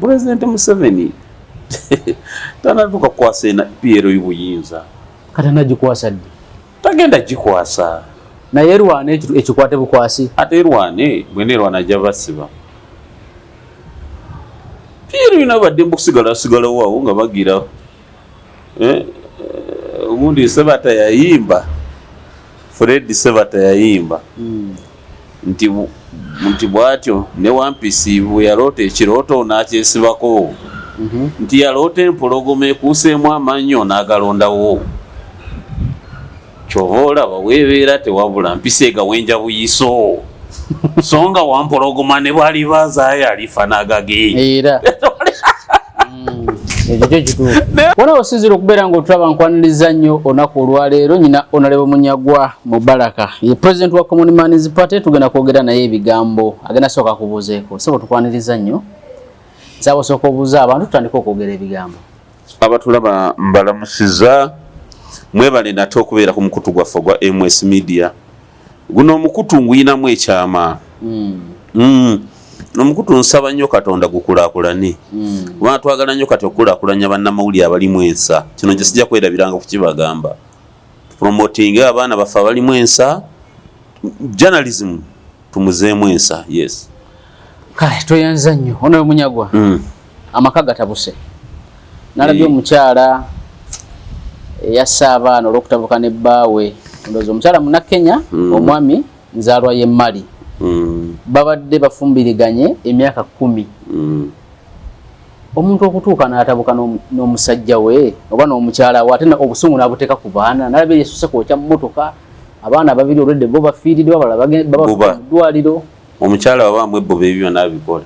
Pulezidenti Museveni tanatuuka kukwasa ena PLU buyinza. Kati anagikwasa ddi? Tagenda gikwasa. Naye erwane ekikwate bukwasi. Ate erwane bwene erwana ajja basiba. PLU nabo baddembe okusigala sigalawo awo nga bagira. Ogundi Sebata yayimba. Fred Sebata yayimba. Nti bw'atyo ne Wampisi bwe yaloota ekirooto n'akyesibako. Nti yaloota empologoma ekuuseemu amannyo n'agalondawo. Ky'ova olaba weebeera tewabula mpisi egawenja buyiso. So nga wampologoma ne bw'aliba azaayo alifa n'agage. Era. Ekyo kyo kituufu. Wona osinziira okubeera ng'otulaba nkwaniriza nnyo olunaku olwaleero nyina Honorable Munyagwa Mubaraka ye president wa Common Man's Party, tugenda kwogera naye ebigambo agenda sooka kubuuzeeko. Ssebo tukwaniriza nnyo. Nsaba osooka obuuze abantu tutandike okwogera ebigambo. Abatulaba mbalamusiza, mwebale nate okubeera ku mukutu gwaffe ogwa MS Media. Guno omukutu nguyinamu ekyama. Omukutu nsaba nnyo Katonda gukulaakulane. Kubanga twagala nnyo kati okukulaakulanya bannamawulire abalimu ensa. Kino nje sijja kwerabiranga kukibagamba. Promoting abaana baffe abalimu ensa, journalism tumuzeemu ensa, yes. Kale tweyanza nnyo. Ono Munyagwa. Amaka gatabuse. Nalabye omukyala eyassa abaana olw'okutabuka ne bbaawe. Ndowooza omukyala Munnakenya, omwami nzaalwa y'e Mali. Babadde bafumbiriganye emyaka 10. Omuntu okutuuka n'atabuka n'omusajja we oba n'omukyala we ate obusungu n'abuteeka ku baana. Nalabye yeesuse kwokya mmotoka, abaana babiri olwedde bo bafiiriddwa, abalala babatwala mu ddwaliro. Omukyala wabaamu ebboba ebyo byonna abikola.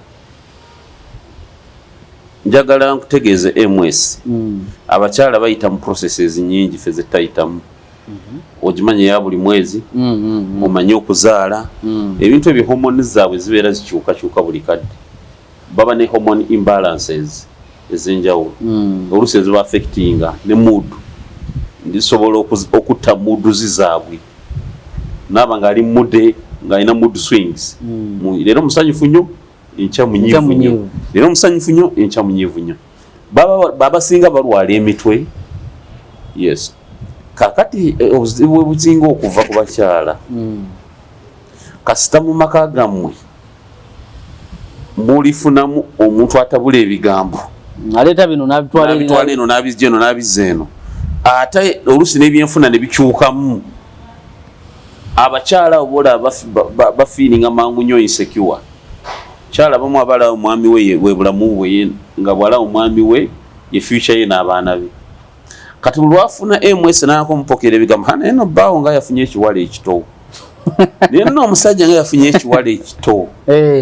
Njagala nkutegeeze MS. Abakyala bayita mu processes nnyingi ffe ze tutayitamu. Ogimanya eya buli mwezi, omanye okuzaala. Ebintu ebyo hormone zaabwe zibeera zikyukakyuka buli kadde. Baba ne hormone imbalances ez'enjawulo. Oluusi eziba affectinga ne mood. Ndisobola okutta moods zaabwe. Naaba ng'ali moody, ng'alina mood swings. Leero musanyufu nnyo, enkya munyiivu nnyo. Leero musanyufu nnyo, enkya munyiivu nnyo. Babasinga balwala emitwe. Yes. Kaakati obuzibu bwe businga okuva ku bakyala. Kasita mu maka gammwe mulifunamu omuntu atabula ebigambo. Aleeta bino n'abitwala eri N'abitwala eno, n'abizza eno, n'abizza eno. Ate oluusi n'ebyenfuna ne bikyukamu. Abakyala abo boolaba bafiiringa mangu nnyo insecure. Kyala abamu abalaba omwami we bwe bulamu bwe, nga bw'alaba omwami we ye future ye n'abaana be. Kati lwafuna MS n'ako omupokera ebigambo, ha naye nno bbaawo nga yafunye ekiwala ekito. Naye nno omusajja nga yafunye ekiwala ekito.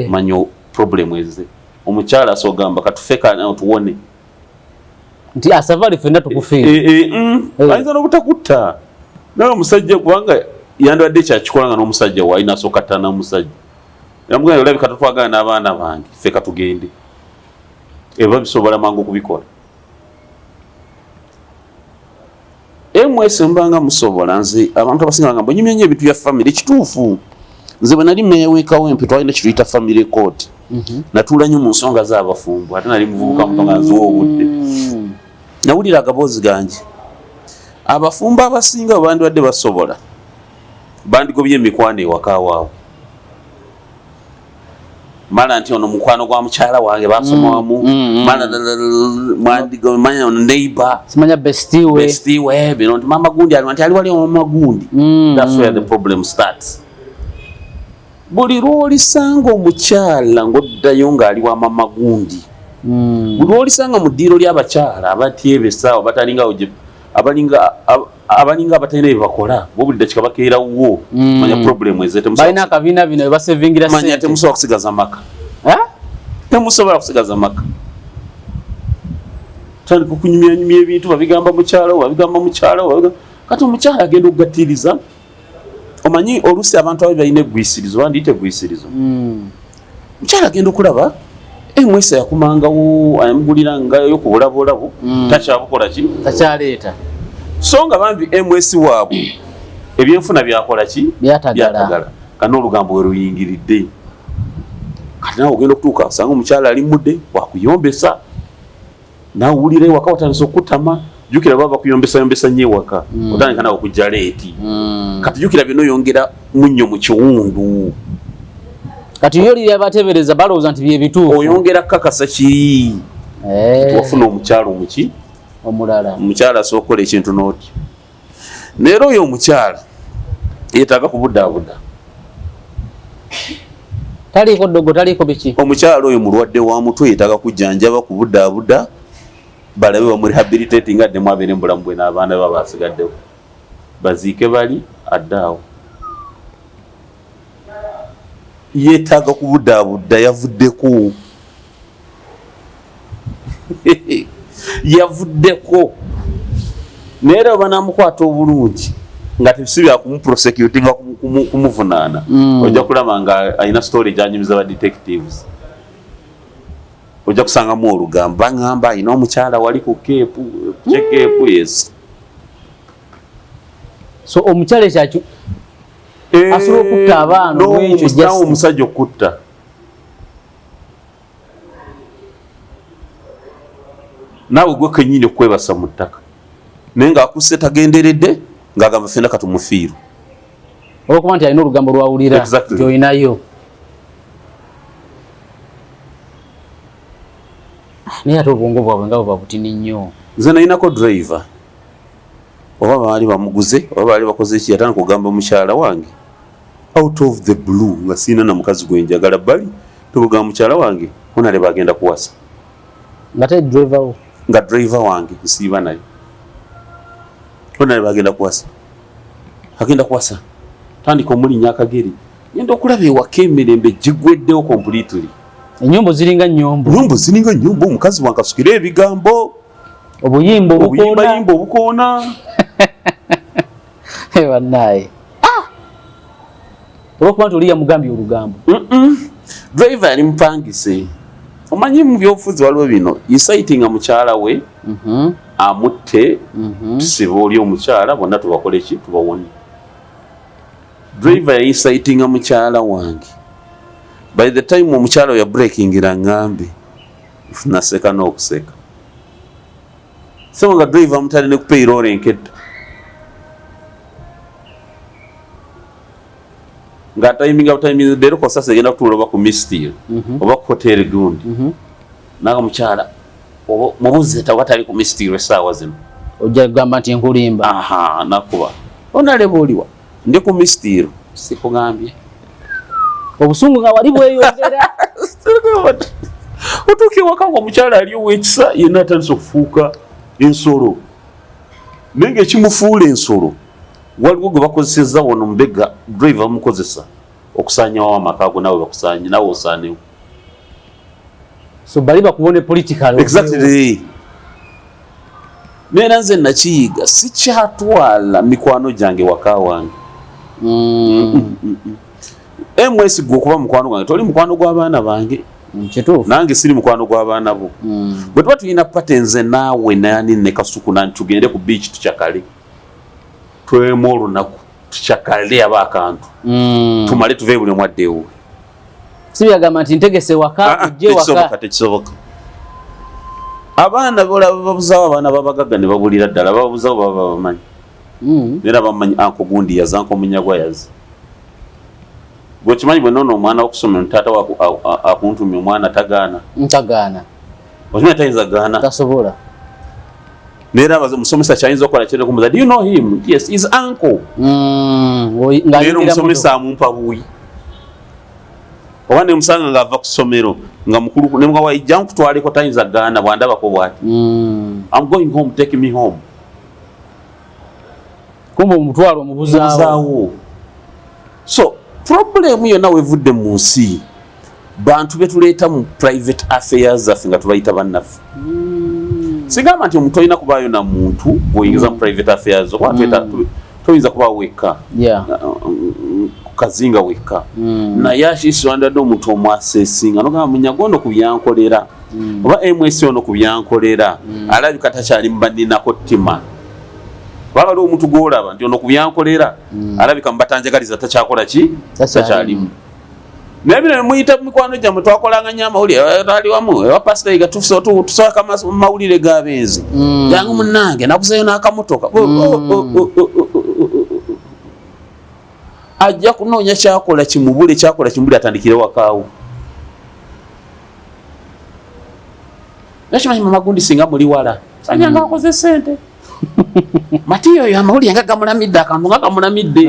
Manya problem ezze. Omukyala asobola okugamba katufe tuwone. Nti asavali ffenna tukufiire. Ayinza n'obutakutta. Naye omusajja kubanga yandibadde kyakikola nga n'omusajja we alina asooka ttaana musajja. Yamugamba olabika totwagala n'abaana bange, ffe katugende. Ebyo bisobola mangu okubikola. MS mbanga musobola nze abantu abasinga bagamba onyumya nnyo ebintu bya family. Kituufu. Nze bwe nali mmeeya w'e Kawempe twalina kye tuyita family court. Natuula nnyo mu nsonga z'abafumbo ate nali muvubuka muto nga nziwa obudde. Nawulira agaboozi gange. Abafumbo abasinga bwe bandibadde basobola bandigobye emikwano ewaka waabwe. Mala nti ono mukwano gwa mukyala wange basoma wamu. Mala manya ono neighbor. Simanya bestie we. Bestie we, bino nti mama gundi ali nti ali wali mama gundi. That's where the problem starts. Buli lw'olisanga omukyala ng'oddayo ng'ali wa mama gundi. Buli lw'olisanga mu ddiiro ly'abakyala abatyebesa abatalinga abalinga abatalina bye bakola, bo buli dakika bakeera wo. Manya problem eze temusobola Balina akabiina bino bye basevingira Manya ssente. temusobola kusigaza maka. Temusobola kusigaza maka. Tandika okunyumyanyumya ebintu, babigamba mukyala wo, babigamba mukyala wo, kati omukyala agenda okugattiriza. Omanyi oluusi abantu ababi balina eggwisirizo, oba ndiyite eggwisirizo. Mukyala agenda okulaba MS yakumangawo, amugulira ngayo ku bulabolabo, takyabukola ki? Takyaleeta. So nga bambi MS waabwe ebyenfuna byakola ki? Byatagala. Byatagala. Kano olugambo we luyingiridde. Kati nawe ogenda okutuuka osanga omukyala ali mudde wakuyombesa, nawe owulira ewaka watandise okutama. Jjukira baba bakuyombesa nnyo ewaka, otandika nawe okujja late. Kati jjukira byonna oyongera munnyo mu kiwundu. Kati yo liri abateebereza balowooza nti bye bituufu. Oyongera kukakasa kiri wafuna omukyala omuki omulala. Omukyala asobola okukola ekintu n'otyo. Naye era oyo omukyala yeetaaga kubudaabuda. Taliiko ddogo, taliiko biki. Omukyala oyo mulwadde wa mutwe, yeetaaga kujjanjaba, kubudaabuda, balabe bamurehabilitating addemu abeere mu bulamu bwe n'abaana be basigaddewo, baziike bali adde awo. Yeetaaga kubudaabuda, yavuddeko, yavuddeko. Naye era banamukwata obulungi nga si byakumuprosecuting nga kumuvunaana, ojja kulaba nga alina story gyanyumiza ba detectives. Ojja kusangamu olugambo, baŋŋamba alina omukyala wali ku Cape, Cape, yes. So omukyala ekyaki asobola okutta abaana? Olwekyo just omusajja okutta. Naawe gwe kenyini okwebasa mu ttaka, naye ng'akusse tagenderedde, ng'agamba fena katumufiirwe. Olwokuba nti alina olugambo lwawulira gyolinayo. Naye ate obwongo bwabwe nga buba butini nnyo. Nze nalinako driver, oba baali bamuguze oba baali bakoze ki, yatandika okugamba mukyala wange out of the blue, nga siina na mukazi gwe njagala bali tubugamba mukyala wange onale bagenda kuwasa. Nga te driver wo? Nga driver wange nsiiba naye. Onale bagenda kuwasa, agenda kuwasa, tandika omulinya akagere. Ngenda okulaba ewaka emirembe gigweddewo completely. Enyombo ziringa nyombo. Nyombo ziringa nyombo. Omukazi wankasukira ebigambo. Obuyimba obukoona. Obuyimbayimba obukoona. Bannaye, olwokuba nti oli yamugambye olugambo. Driver yali mupangise. Omanyi mu byobufuzi waliwo bino, incitinga mukyala we amutte, tusibe oli omukyala, bonna tubakole ki, tubawone. Driver yaincitinga mukyala wange. By the time omukyala oyo yabreakingira, ngambe naseka n'okuseka so nga driver amutale ne kupayroll enketta nga timinga butiminga leero kosasa egenda kutuula oba ku Mistil oba ku hotel gundi. Naga mukyala oba mubuze taba tali ku Mistil essaawa zino. Ojja kugamba nti nkulimba. Aha, nakuba onaleba oliwa, ndi ku Mistil, sikugambye. Obusungu nga wali bweyongera. Otuuka ewaka nga omukyala ali ow'ekisa yenna atandise okufuuka ensolo, naye nga ekimufuula ensolo waliwo gwe bakozesezza wano mbega driver bamukozesa okusaanyawo amaka ago, nawe bakusaanye, nawe osaanewo. So bali bakubone political. Exactly. Neera nze nakiyiga, sikyatwala mikwano gyange waka wange. Ms gwe okuba mukwano gwange, toli mukwano gw'abaana bange. Kituufu. Nange siri mukwano gw'abaana bo. Bwe tuba tulina party, nze naawe nani ne Kasuku nani, tugende ku beach tukyakale, twemu olunaku tukyakale aba akantu, tumale tuve, buli omu adde ewuwe. Si byagamba nti ntegese waka, ojje waka. Tekisoboka, tekisoboka. Abaana bolaba babuzaawo, abaana babagagga ne babulira ddala babuzaawo, baba bamanyi. Era bamanyi uncle gundi yaza, uncle Munyagwa yaza. Gwe kimanyi bwe noono omwana wokusomero, taata akuntumya omwana tagaana. Ntagaana. Okimanyi tayinza gaana. Tasobola. Neera abaze omusomesa kyayinza okukola kyene kumuza, "Do you know him?" "Yes, his uncle." Nga Leero ayingira omusomesa amumpa buwi, oba nemusanga ng'ava ku ssomero nga mukulu nemugawa, "Ijja nkutwaleko," tayinza gaana bwandabako bwati. "I'm going home, take me home." Kumbe omutwalo omubuzaawo. Mubuzaawo. So problem yonna wevudde mu nsi, bantu betuleeta mu private affairs zaffe nga tubayita bannaffe. Sigamba nti omuntu olina kubaayo na muntu bw'oyingiza mu private affairs, okuba toyinza kubaawo wekka ku kazinga wekka, naye at least wandadde omuntu omwasesinga nogamba, "Munyaga ono ku byankolera," oba "Ms ono ku byankolera alabika takyali mubaninako ttima." Oba waliwo omuntu gwolaba nti ono ku byankolera alabika mubatanjagaliza takyakola ki, takyalimu. Naye bino muyita mikwano gyammwe, twakolanga nnyo amawulire, ali wamu ewa pasita Yiga, tusaka mawulire g'abenzi. Jangu munnange, nakuzeeyo n'akamotoka. Ajja kunoonya kyakola kimubule, kyakola kimubule, atandikire wakaawo. Nakimanyi mama gundi singa muli wala sanya nga akoze sente. Matiya oyo amawulire nga gamulamidde, akantu nga kamulamidde.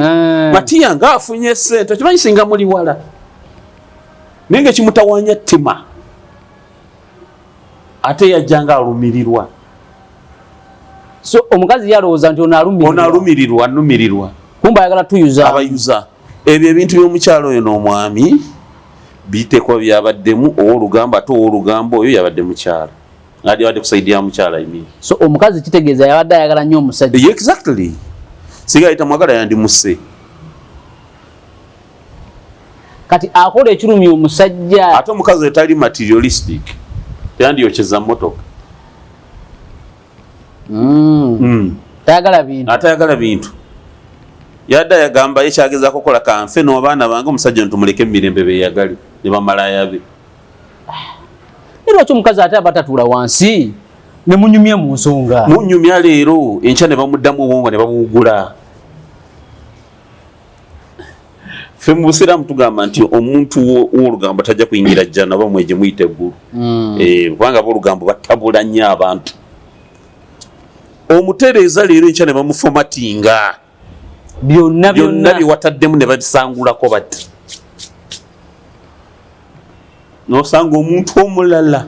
Matiya nga afunye sente, okimanyi singa muli wala, naye nga ekimutawanya ttima, ate yajja nga alumirirwa. So omukazi yalowooza nti ono alumirirwa. Ono alumirirwa, anumirirwa. Kumba ayagala tuyuza. Abayuza. Ebyo ebintu by'omukyalo oyo n'omwami bitekwa byabaddemu ow'olugambo, ate ow'olugambo oyo yabadde mukyala, adi yabadde ku side ya mukyala, I mean. So omukazi kitegeeza yabadde ayagala nnyo omusajja. Yeah, exactly. Singa yali tamwagala yandimuse. Kati akola ekirumya omusajja. Ate omukazi oyo tali materialistic, teyandiyokyeza mmotoka. Tayagala bintu. Atayagala bintu. Yadde ayagamba ye kyagezaako kukola kanfe n'abaana bange, omusajja ntumuleke emirembe beyagali ne bamalaya be. Naye lwaki omukazi ate aba tatuula wansi ne munyumya mu nsonga? Munyumya leero, enkya ne bamuddamu obwongo ne babuwugula. Ffe mu busiraamu tugamba nti omuntu w'olugambo tajja kuyingira jjana, oba mwe gye muyita eggulu. Kubanga ab'olugambo batabula nnyo abantu. Omutereeza leero, enkya ne bamuformattinga. Byonna. Byonna. Byonna. Bye wataddemu ne babisangulako bati, nosanga omuntu omulala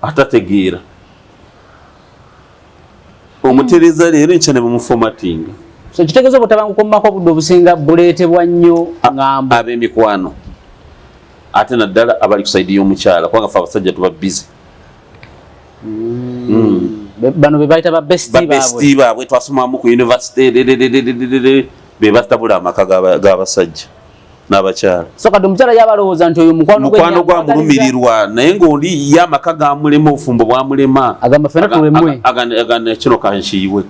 atategeera. Omutereeza leero, enkya ne bamuformattinga. So kitegeeza obutabanguko mu maka obudde obusinga buleetebwa nnyo ŋŋambo. Ab'emikwano, ate naddala abali ku side y'omukyala, kubanga fe abasajja tuba busy. Bano be bayita ba bestie baabwe. Ba bestie baabwe twasomamu ku university, be batabula amaka g'abasajja n'abakyala. So kati omukyala yaba alowooza nti oyo mukwano gwe. Mukwano gwamulumirirwa, naye ng'oli ye amaka gamulema, obufumbo bwamulema. Agamba ffenna tulemwe. Agana kino kankiyiwe.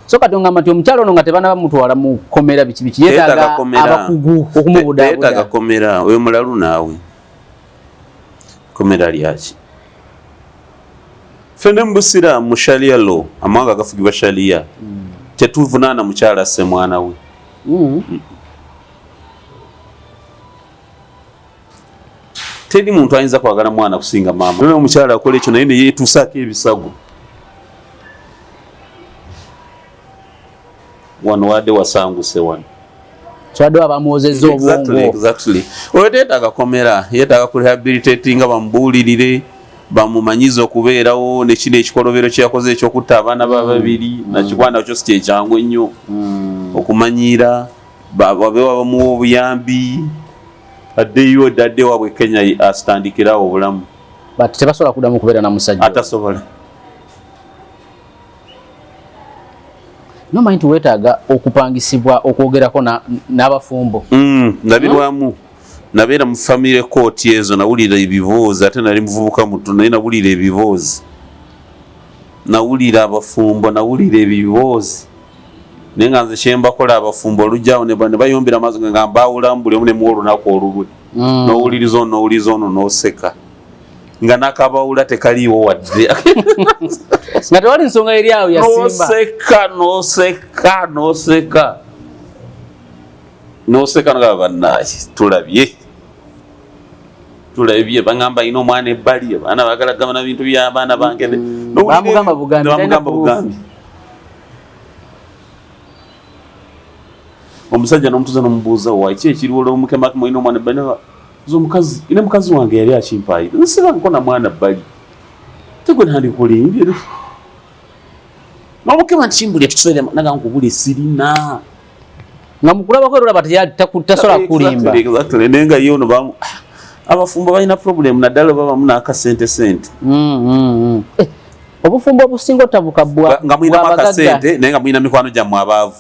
So kati ongamba nti omukyala ono nga tebanaba mutwala mu kkomera biki biki, yeetaaga abakugu okumubudaabuda. Yeetaaga komera. Oyo mulalu naawe, komera lyaki? Ffe ne mu busiraamu, mu sharia law, amawanga agafugibwa sharia, tetuvunaana mukyala asse mwana we. Teri muntu ayinza kwagala mwana kusinga maama. Naye omukyala akola ekyo naye neyeetuusaako ebisago wano, wadde wasanguse wano. Kyawadde bamuwozezza obwongo. Exactly. Oyo teetaaga komera, yeetaaga ku rehabilitatinga, bamubuulirire, bamumanyize okubeerawo nekino ekikolobero kyeyakoze ekyokutta abaana ba babiri. Nakikuba nakyo si kyekyangu ennyo okumanyiira. Babewa bamuwa obuyambi, addeyo dadde waabwe Kenya, asitandikirawo obulamu. But tebasobola kuddamu kubeera na musajja. Atasobola. Nomanyi nti weetaaga okupangisibwa okwogerako n'abafumbo. Nabirwamu, nabeera mu family court ezo, nawulira ebiboozi, ate nali muvubuka muto, naye nawulira ebiboozi, nawulira abafumbo, nawulira ebiboozi, naye nga nze kyembakola abafumbo, olujjawo ne bayombera amaaso nga mbawulamu buli omu nemuwa olunaku olulwe. N'owuliriza ono, n'owuliriza ono, n'oseka nga nakabawula tekaliiwo wadde. Nga tewali nsonga eri awo yasimba. Noseka, noseka, noseka, noseka, nogamba bannaye tulabye, tulabye. Bagamba alina omwana ebbali, abaana bagala gabana bintu by'abaana bange. Bamugamba bugambi, talina Bamugamba bugambi. Omusajja n'omutuza n'omubuuza, wa ki ekiriwo olwomukema mulina omwana ebbali? Nze omukazi ine mukazi wange yali akimpaayira, nsibangako na mwana bbali, tegwe nandikulimbye n'omukema nti kimbulya tukisoere naga nkubule sirina. Nga mukulabako era olaba tasobola kulimba. Exactly. Naye nga ye ono abafumbo balina problem, naddala babamu n'akasente sente. Obufumbo obusinga otabuka bwa nga mulinamu bw'abagagga. Akasente, naye nga mulina mikwano gyammwe abaavu.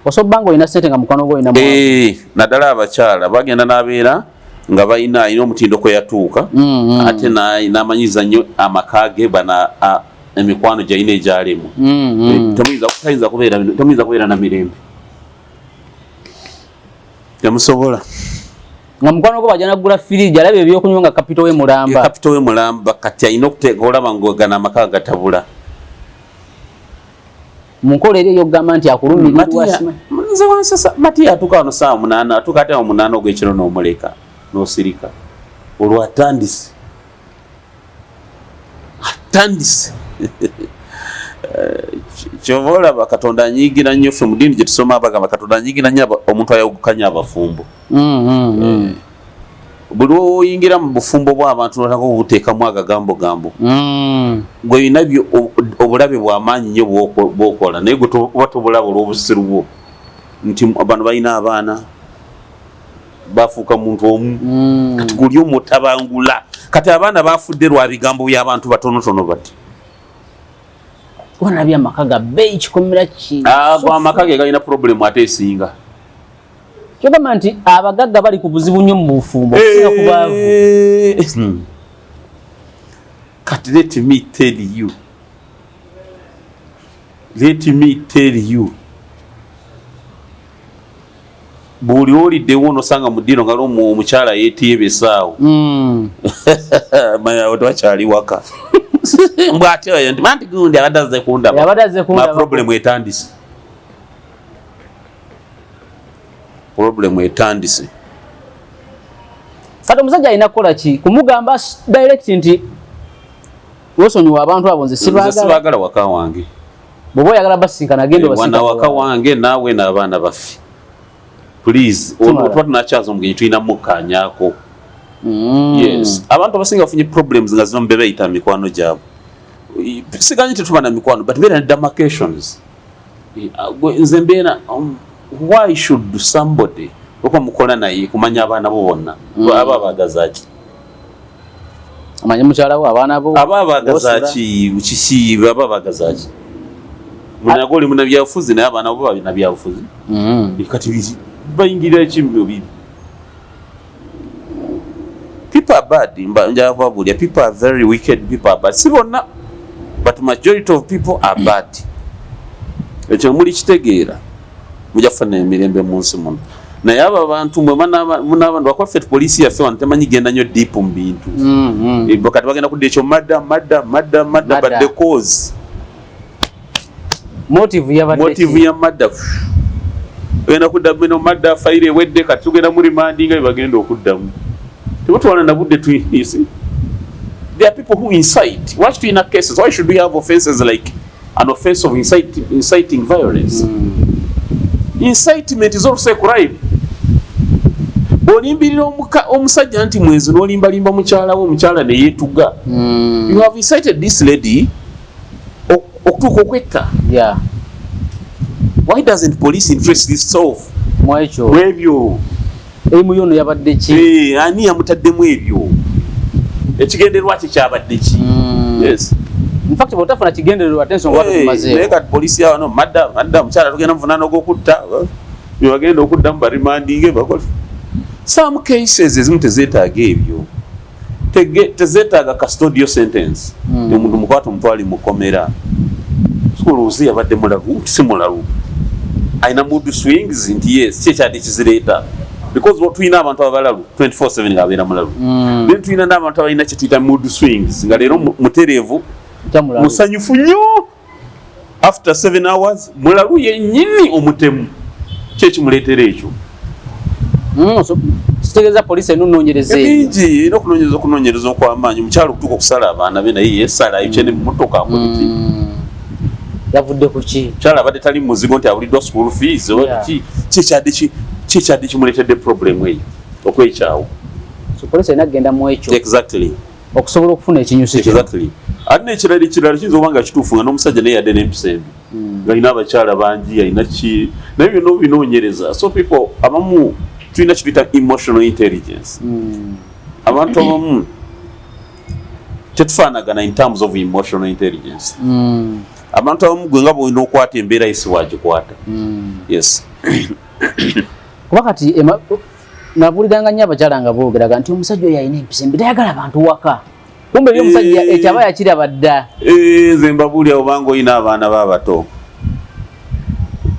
Osobola nga olina sente nga mukwano gwo olina mwavu. Naddala abakyala bagenda n'abeera nga balina alina omutindo kwe yatuuka, ate n'amanyiza nnyo amaka ge bana Emikwano gyalina egyalemu. Temuyinza kubeera na mirembe, temusobola. Nga mukwano gwo bajja nagula firiji, alaba ebyokunywa nga capital we mulamba. Capital we mulamba. Kati alina okuteeka, olaba ngogana amaka gatabula. Mu nkola eri ey'okugamba nti akulumirirwa. Nze wansesa Matiya atuuka wano saawa 8, atuuka ate awo 8 ogw'ekiro n'omuleka n'osirika. Olwo atandise, atandise. Kyova olaba Katonda anyiigira nnyo. Ffe mu ddiini gye tusoma bagamba Katonda anyiigira nnyo omuntu ayawukanya abafumbo. Buli lwoyingira mu bufumbo bw'abantu notaka obuteekamu agagambo gambo, gwe bina obulabe bw'amaanyi nnyo bw'okola, naye gwe oba tobulaba olw'obusiru bwo nti bano balina abaana, bafuuka muntu omu. Kati guli omutabangula, kati abaana bafudde lwa bigambo by'abantu batonotono bati. Wanalabye amaka ga bbeeyi kikomera ki? Ago amaka ge galina problemu ate esinga. Kyogamba nti abagagga bali ku buzibu nnyo mu bufumbo okusinga ku baavu? Kati let me tell you, let me tell you, buli oliddewo nosanga mu ddiiro nga omukyala yeetiye besaawo, manya tebakyali waka. Mbwate oyo nti manti gundi abadde azze kundaba. Abadde azze kundaba. Problem etandise, problem etandise. Kati omusajja alina kukola ki? Kumugamba direct nti wesonyiwa abantu abo, nze sibaagala? Sibaagala waka wange. Bw'oba oyagala basinkana, genda. Wana waka wange naawe n'abaana baffe, please. Tuba tunakyaza omugenyi, tulina mukkaanyaako. Yes, abantu abasinga bafunye problems nga ziva mube bayita mikwano gyabwe. Siganyi tetuba na mikwano, but beera ne demarcations. Nze mbeera, why should somebody okuba mukola naye kumanya abaana bo bonna? Aba abagazaki? Amanye mukyala wo, abaana bo. Aba abagazaki? Kiki aba abagazaki? Munago oli munabyabufuzi, naye abaana bo babinabyabufuzi. Kati bayingirira ki mu bibi? People are bad. Njagala kubabuulira, people are very wicked, people are bad. Si bonna, but majority of people are bad. Ekyo muli kitegeera, mujja kufuna emirembe mu nsi muno. Naye abo abantu mwe munaaba, lwakuba ffe poliisi yaffe wano temanyi genda nnyo deep mu bintu. Kati bagenda kudda ekyo murder, murder, murder, murder, but the cause motive yabadde motive ya murder ogenda kudda bino murder, fayiro ewedde, kati tugenda mu remand nga bebagenda okuddamu. Tebatwala na budde. You see, there are people who incite. Why tulina cases? Why should we have offenses like an offense of inciting violence? Incitement is also a crime. Bw'olimbirira omusajja nti mwenzi, n'olimbalimba mukyala we, omukyala ne yeetuga, you have incited this lady okutuuka okwetta. Why doesn't police interest itself mwekyo? Mwebyo. Emu yono yabadde ki? Ani yamutaddemu ebyo? Ekigendererwa kye kyabadde ki? Yes. In fact, bw'otafuna kigendererwa, ate ensonga Naye watumazeewo. Kati poliisi yawano, murder, murder, omukyala tugenda muvunaana ogwokutta, byebagenda okuddamu baremandinge bakole. Some cases ezimu tezeetaaga ebyo. Tezeetaaga custodial sentence. Omuntu mukwate omutwali mukomera, olowooza yabadde mulalu? Nti si mulalu, alina mood swings, nti yes, ki ekyadde kizireeta? Because tulina abantu abalalu 24/7 nga abeera mulalu. Then tulina n'abantu abalina kyetuyita mood swings, nga leero mutereevu, Tamulalu. Musanyufu nnyo, after 7 hours mulalu yennyini, omutemu. Ki ekimuleetera ekyo? So, kitegeeza poliisi erina okunoonyereza ebyo. Ebingi erina okunoonyereza, okunoonyereza okw'amaanyi. Omukyala okutuuka okusala abaana be, naye yeesala ayokye ne mumotoka, akoleki? Yavudde ku ki? Omukyala abadde tali mu muzigo nti abuliddwa school fees oba ki. Ki ekyadde kimuleetedde problem eyo okwekyawo? So poliisi erina kugenda mu ekyo okusobola okufuna ekinyusi kino. Exactly. Ate n'ekirala, ekirala kiyinza okuba nga kituufu nga n'omusajja naye yadde n'empisa embi, ng'alina abakyala bangi, alina ki, naye byonna obinoonyereza. So people abamu tulina kituyita emotional intelligence. Abantu abamu tetufaanagana in terms of emotional intelligence. Abantu abamu gwe nga bwolina okwata embeera, ye si bwagikwata. Yes. Kuba kati nabuliranga nnyo abakyala nga boogeraga nti omusajja oyo alina empisa embi, tayagala bantu waka. Kumbe eri omusajja ekyo aba yakiraba dda. Nze mbabuulira, obanga olina abaana b'abato,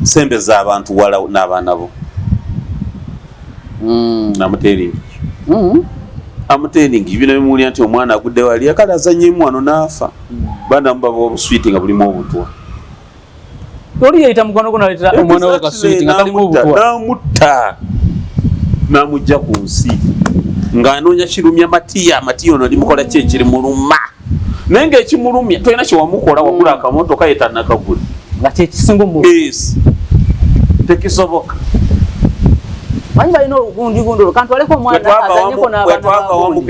sembeza abantu wala n'abaana bo. I'm telling you. I'm telling you, bino bimuwulira nti omwana agudde wali akale azannyemu wano n'afa. Baana mubaba obuswiti nga bulimu obutwa. Oli yeyita mukwano gwo naleetera omwana we kaswiti nga kalimu obutwa. N'amutta, n'amugja ku nsi ng'anoonya kirumya Matiya. Matiya ono limukola ki ekirimuluma? Naye ng'ekimulumya tolina kyewamukola. Wagula akamotoka, ye tannakagula. Nga kyekisinga omu. Yes, tekisoboka. Manyi balina olugundi gundi olwo kantwaleko omwana azanyeko n'abaana bagundi.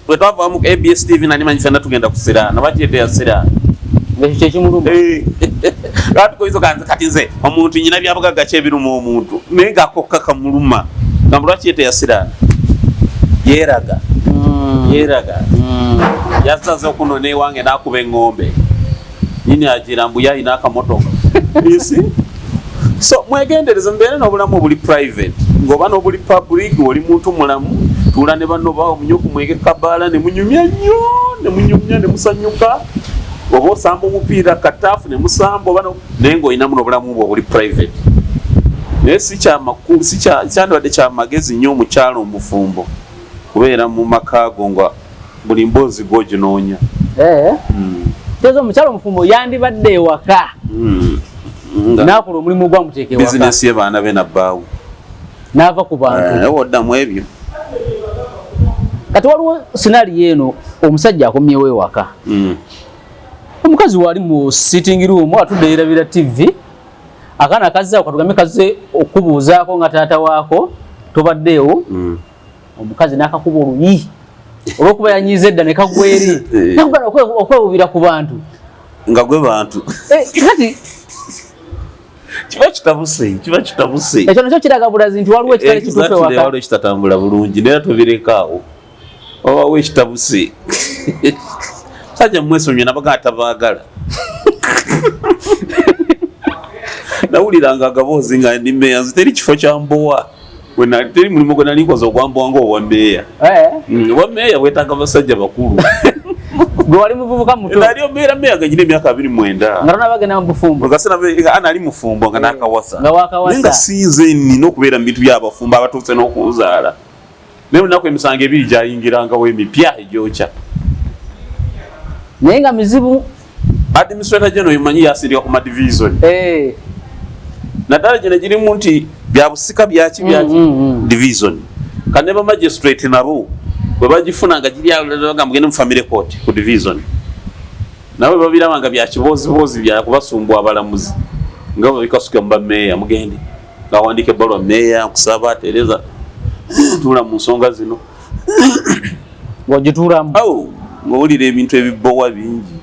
Bwe twava wamu ku ABS TV, nali manyi fenna tugenda kusiraana bakyete yasiraana. Ekyo kyekimuluma. Kati nze omuntu nyina byabugagga ki ebiruma omuntu, naye ngaakokka kamuluma nga lwaki ye teyasiraana? Yeeraga, yeeraga. Yasaze okunona ewange n'akuba eŋŋombe nyini agira mbu yalina akamotoka. You see? So mwegendereze, mubeere n'obulamu obuli private ng'oba n'obuli public. Oli muntu mulamu, tuula ne banno bawo, munywe ku mwenge kabaala ne munyumya nnyo, ne munyumya ne musanyuka, oba osamba omupiira kataafu ne musamba oba naye ng'olinamu n'obulamu bwo obuli private. Naye si kyamakulu, si kyandibadde kyamagezi nnyo omukyalo omufumbo kubeera mu maka go nga buli mboozi gwoginoonya. Teeza omukyalo omufumbo yandibadde ewaka n'akola omulimu ogwamuteeka ewaka. Bizinesi ye, baana be nabbaawe. N'ava ku bantu. Oddamu ebyo. Kati waliwo scenario eno: omusajja akomyewo ewaka, omukazi wali mu sitting room atudde yerabira TV, akaana kazze katugambe kazze okubuuzaako nga taata waako tobaddeewo. Omukazi n'akakuba oluyi olwokuba yanyiiza edda ne kagwa eri, nakugana okwewubira ku bantu. Nga gwe bantu. Kati kiba kitabuse, kiba kitabuse. Ekyo nakyo kiraga bulazi nti waliwo ekitali kituufu Exactly, ewaka. Waliwo ekitatambula bulungi, naye tobirekaawo, wabawo ekitabuse. Sajja mwesonyiwe, nabaga atabaagala. Nawuliranga agaboozi nga ndi meeya, nze teri kifo kyambowa. Teri mulimu gwe nali nkoze ogwambowa nga obwa meeya. Obwa meeya bwetaaga basajja bakulu. Gwe wali muvubuka muto. Nali omeera meeya nga nyina emyaka 29. Nga tonabagenda mu bufumbo. Nga nali mufumbo, nga nakawasa. Nga wakawasa. Naye nga sinze nina okubeera mu bintu byabafumbo abatuuse n'okunzaala, naye olunaku emisango ebiri gyayingirangawo emipya egyokya. Naye nga mizibu. Administrator general omanyi yasindika ku madivision, naddala gino girimu nti byabusika byaki byaki, division. Kandi ne ba magistrate nabo bwe bagifuna nga giri awo, mugende mu family court ku division. Nabo babiraba nga byakibooziboozi byakubasumbwa abalamuzi, nga babikasuka mu bameeya, mugende ngawandiika ebbaluwa, meeya nkusaba tereza tuula mu nsonga zino. Ng'ogituulamu. Awo ng'owulira ebintu ebibowa bingi.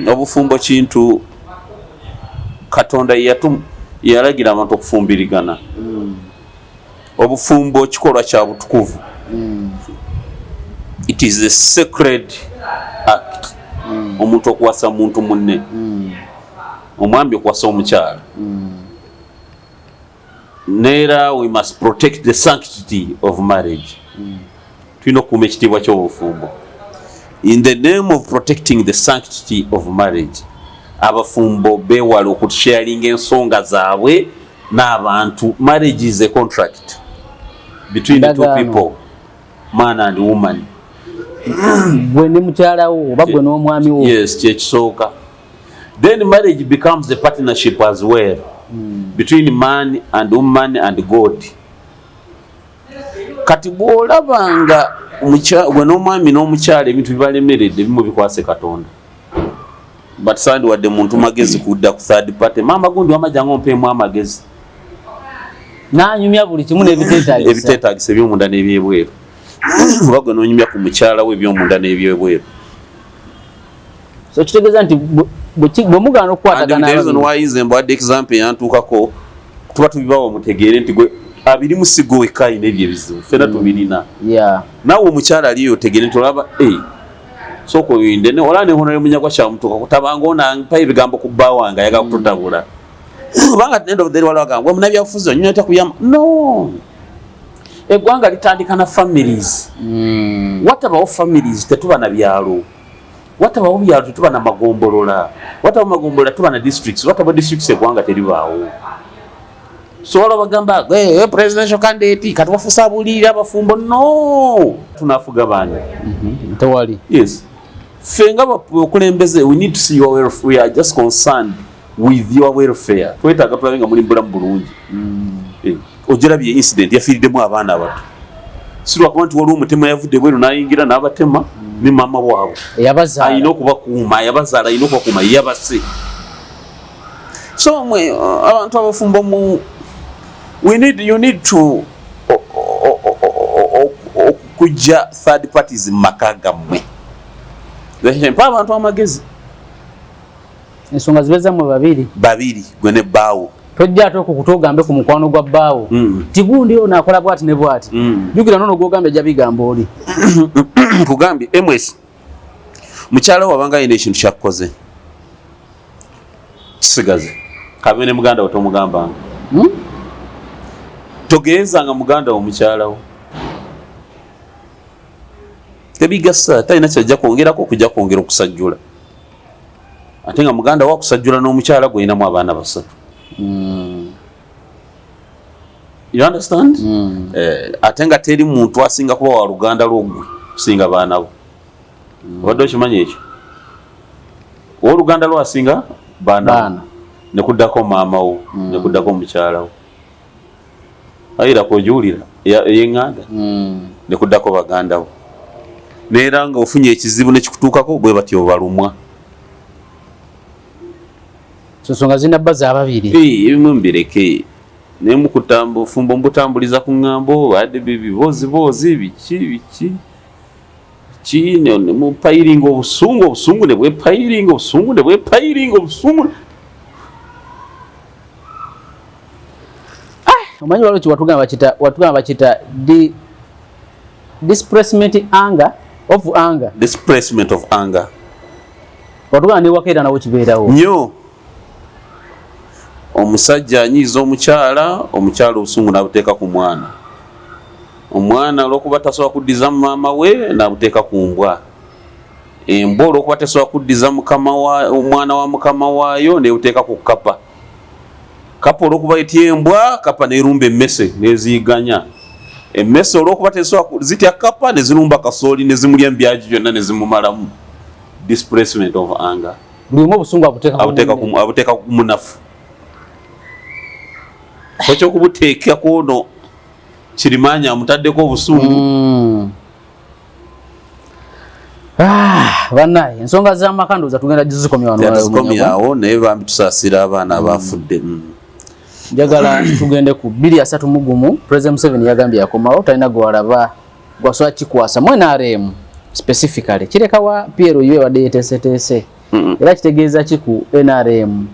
Obufumbo kintu Katonda yalagira abantu okufumbirigana. Obufumbo kikolwa kya butukuvu. It is a sacred act, omuntu okuwasa muntu munne, omwami okuwasa omukyala. Neera we must protect the sanctity of marriage. Tulina okukuuma ekitiibwa ky'obufumbo. In the name of protecting the sanctity of marriage, abafumbo beewala okusharinga ensonga zaabwe n'abantu. Marriage is a contract between the two Endagaano. people, man and woman. Gwe ne mukyala wo oba gwe n'omwami wo. Yes, kyekisooka. Then marriage becomes a partnership as well between man and woman and God. Kati bw'olaba nga gwe n'omwami n'omukyala ebintu bibalemeredde, bimu bikwase Katonda. But sandiwadde muntu magezi kudda ku third party, maama gundi wamajja nga ompeemu amagezi. N'anyumya buli kimu n'ebiteetagisa. Ebiteetagisa ebyomunda n'ebyebweru, oba gwe n'onyumya ku mukyala we ebyomunda n'ebyebweru. So kitegeeza nti bwe mugaana okukwatagana And the reason ababiri, why nze mbawadde example yantuukako, tuba tubibawo mutegeere nti gwe abiri musigo wekka alina ebyo ebizibu, ffena tubirina. Naawe omukyala aliyo otegeere nti olaba, sooka oyinde olaba ne Honorable Munyagwa kyamutuuka kutabanga onampa ebigambo ku bba wange ayagala kututabula, kubanga at the end of the day waliwo agamba munabyabufuzi onyumya otya kuyamba. No, Eggwanga litandika na families. Watabawo families, tetuba na byalo. Watabawo byalo, tetuba na magombolola. Watabawo magombolola, tuba na districts. Watabawo districts, eggwanga teribaawo. So wala bagamba, "Hey, hey, presidential candidate kati wafusa abuulirira abafumbo." No, tunafuga baani? Tewali. Yes, ffe nga bakulembeze, we need to see your welfare. We are just concerned with your welfare. Twetaaga tulabe nga muli bulamu bulungi. Eh, ogirabye incident yafiiriddemu abaana abato, si lwakuba nti waliwo omutema yavudde bweru n'ayingira n'abatema ne maama waabwe. Eyabazaala. Alina okubakuuma, yabazaala, alina okubakuuma, yabase. So mwe abantu abafumbo mu we need you need to okujja third parties mu maka gammwe. Mpa abantu amagezi. Ensonga zibe zammwe babiri. Babiri, gwe ne bbaawo. Tojja ate okwo kutogambe ku mukwano gwa bbaawo ti gundi ono akola bwati ne bwati. Jjukira nono gwogambye ajja bigamba oli. Nkugambye, ms mukyala we wabanga alina ekintu kyakkoze, kisigaze kabe ne muganda wo, tomugambanga. Togenzanga muganda wo mukyala wo, tebigasa. Talina kyajja kwongerako okujja kwongera okusajjula, ate nga muganda wo akusajjula n'omukyala gwolinamu abaana basatu. You understand? Eh, ate nga teri muntu asinga kuba wa luganda lwogwe kusinga baana bo. Obadde okimanyi ekyo? Owooluganda lwo asinga baana bo. Baana. Nekuddako maama wo, nekuddako mukyala wo, ayira kwogiwulira ey'eŋŋanda, nekuddako baganda bo. Neera nga ofunye ekizibu nekikutuukako, bwe batyo balumwa. So nsonga zirina bba za babiri. Eh, ebimu mbireke, naye mukutamba ofumbo mbutambuliza ku ŋŋambo badde biboozi biki biki ki, mupayiringa obusungu, obusungu ne bwepayiringa, obusungu ne bwepayiringa, obusungu. Omanyi waliwo kiwatugamba bakita, watugamba bakita di displacement anger of anger. Displacement of anger. Watugamba newakeera nawo kibeerawo. Nnyo. Omusajja anyiiza omukyala, omukyala obusungu n'abuteeka ku mwana, omwana olwokuba tasobola kuddiza maama we n'abuteeka ku mbwa, embwa olwokuba tesobola kuddiza mukama wa omwana wa mukama waayo nebuteeka ku kapa, kapa olwokuba etya embwa, kapa nerumba emmese neziyiganya, emmese olwokuba tesobola zitya kapa nezirumba kasooli nezimulya mubyagi byonna nezimumalamu. Displacement of anger. Buli omu obusungu abuteeka ku abuteeka munne. Abuteeka ku munafu, ekyokubuteeka kwono kirimaanyi amutaddeko obusungu. Ah, bannaye ensonga z'amaka ndowooza tugenda gizikomya wano. Tuzikomyawo, naye bambi tusaasira abaana abafudde. Njagala tugende ku 2031. President Museveni yagambye yakomawo, talina gwalaba gwasobola kikwasa mu NRM specifically. Kireka wa PLU ebadde yeteeseteese? Era kitegeeza ki ku NRM